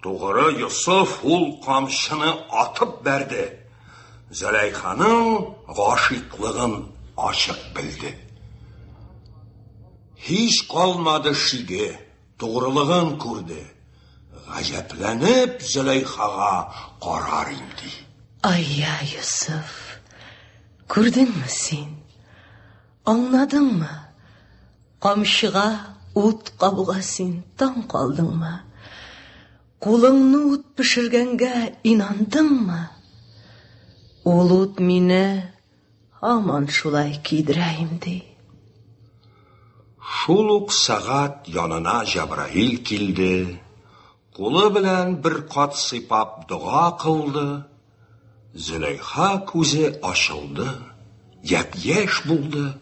Тугры Йосыф ул камчыны атып бәрде. Зөләйханың гашыйклыгын ачык белде. Һич калмады шиге, тугрылыгын күрде. Гаҗәпләнеп Зөләйхага карар имди. Ай-яй, Йосыф, күрдеңме син? Аңладыңмы? Камчыга ут кабуга син таң калдыңмы? Кулыңны ут пешергәнгә инандыңмы? Ул ут мине һаман шулай көйдерә имди. Шул ук сәгать янына Җәбраил килде, кулы белән бер кат сыйпап дога кылды. Зөләйха күзе ачылды, япь-яшь булды.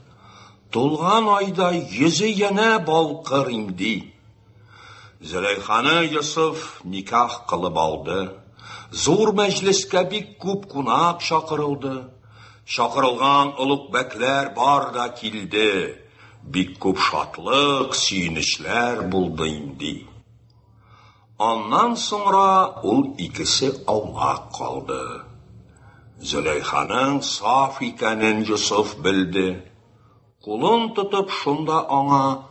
Тулган айдай йөзе янә балкыр имди. Зөләйханы Йосыф никах кылып алды. Зур мәҗлескә бик күп кунак чакырылды. Чакырылган олуг бәкләр бар да килде. Бик күп шатлык, сөенечләр булды имди. Аннан соңра ул икесе аулак калды. Зөләйханың саф икәнен Йосыф белде. Кулын тотып шунда аңа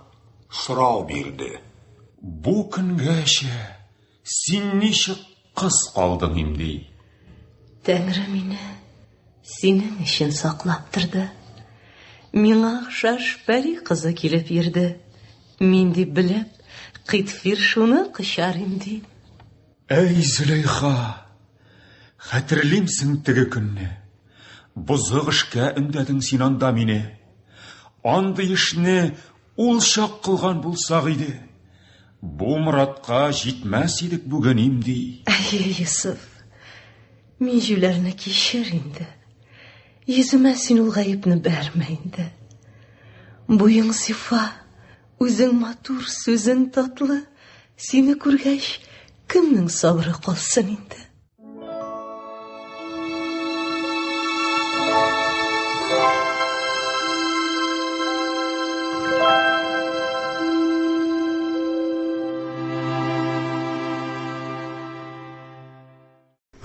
сорау бирде. Бу көнгәчә син ничек кыз калдың имди? Тәңре мине синең өчен саклап торды. Миңа охшаш пәри кызы килеп йөрде. Мин дип белеп, Кыйтфир шуны кочар имди. Әй, Зөләйха! Хәтерлимсең теге көнне? Бозык эшкә өндәдең син анда мине. Андый эшне ул чак кылган булсак иде. Бу моратка җитмәс идек бүген имди. Әйе, Йосыф. Мин җүләрне кичер инде. Йөземә син ул гаепне бәрмә инде. Буең зифа, үзең матур, сүзең татлы. Сине күргәч, кемнең сабыры калсын инде?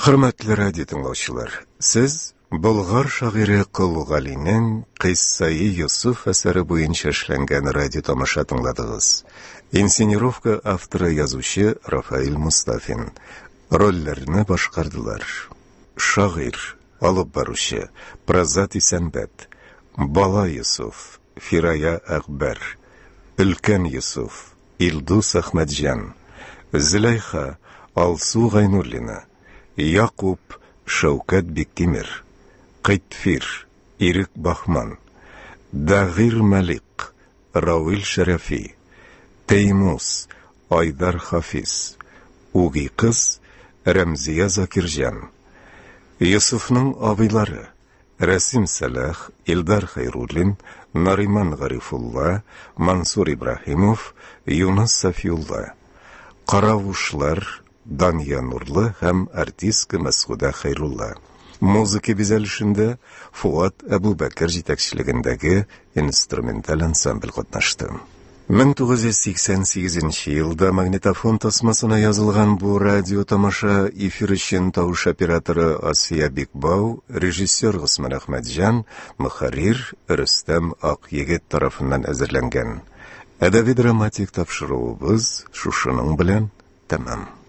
Хөрмәтле радио тыңлаучылар, сез Болгар шагыйре Кол Галинең Кыйссаи Йосыф әсәре буенча эшләнгән радио тамаша тыңладыгыз. Инсценировка авторы язучы Рафаэль Мустафин. Рольләрне башкардылар. Шагыйрь, алып баручы, Празат Исәнбәт, Бала Йосыф, Фирая Әкбәр, Өлкән Йосыф, Илдус Әхмәтҗан, Зөләйха, Алсу Гайнуллина, Якуб, Шәүкәт Биктимер, Кыйтфир, Ирек Баһман, Дагир Малик, Равил Шәрәфи, Теймус, Айдар Хафиз, Үги кыз, Рәмзия Закирҗан. Йосыфның абыйлары, Рәсим Сәлах, Илдар Хәйруллин, Нариман Гарифулла, Мансур Ибраһимов, Юныс Сафиулла. Каравушлар, Дания Нурлы һәм артистка Мәсгудә Хәйрулла. Музыка бизәлешендә Фуат Әбүбәкер җитәкчелегендәге инструменталь ансамбль катнашты. 1988 елда магнитофон тасмасына язылган бу радио тамаша эфир өчен тавыш операторы Асия Бикбау, режиссер Госман Әхмәтҗан, мөхәррир Рөстәм Акъегет тарафыннан әзерләнгән. Әдәби-драматик тапшыруыбыз шушының белән тәмам.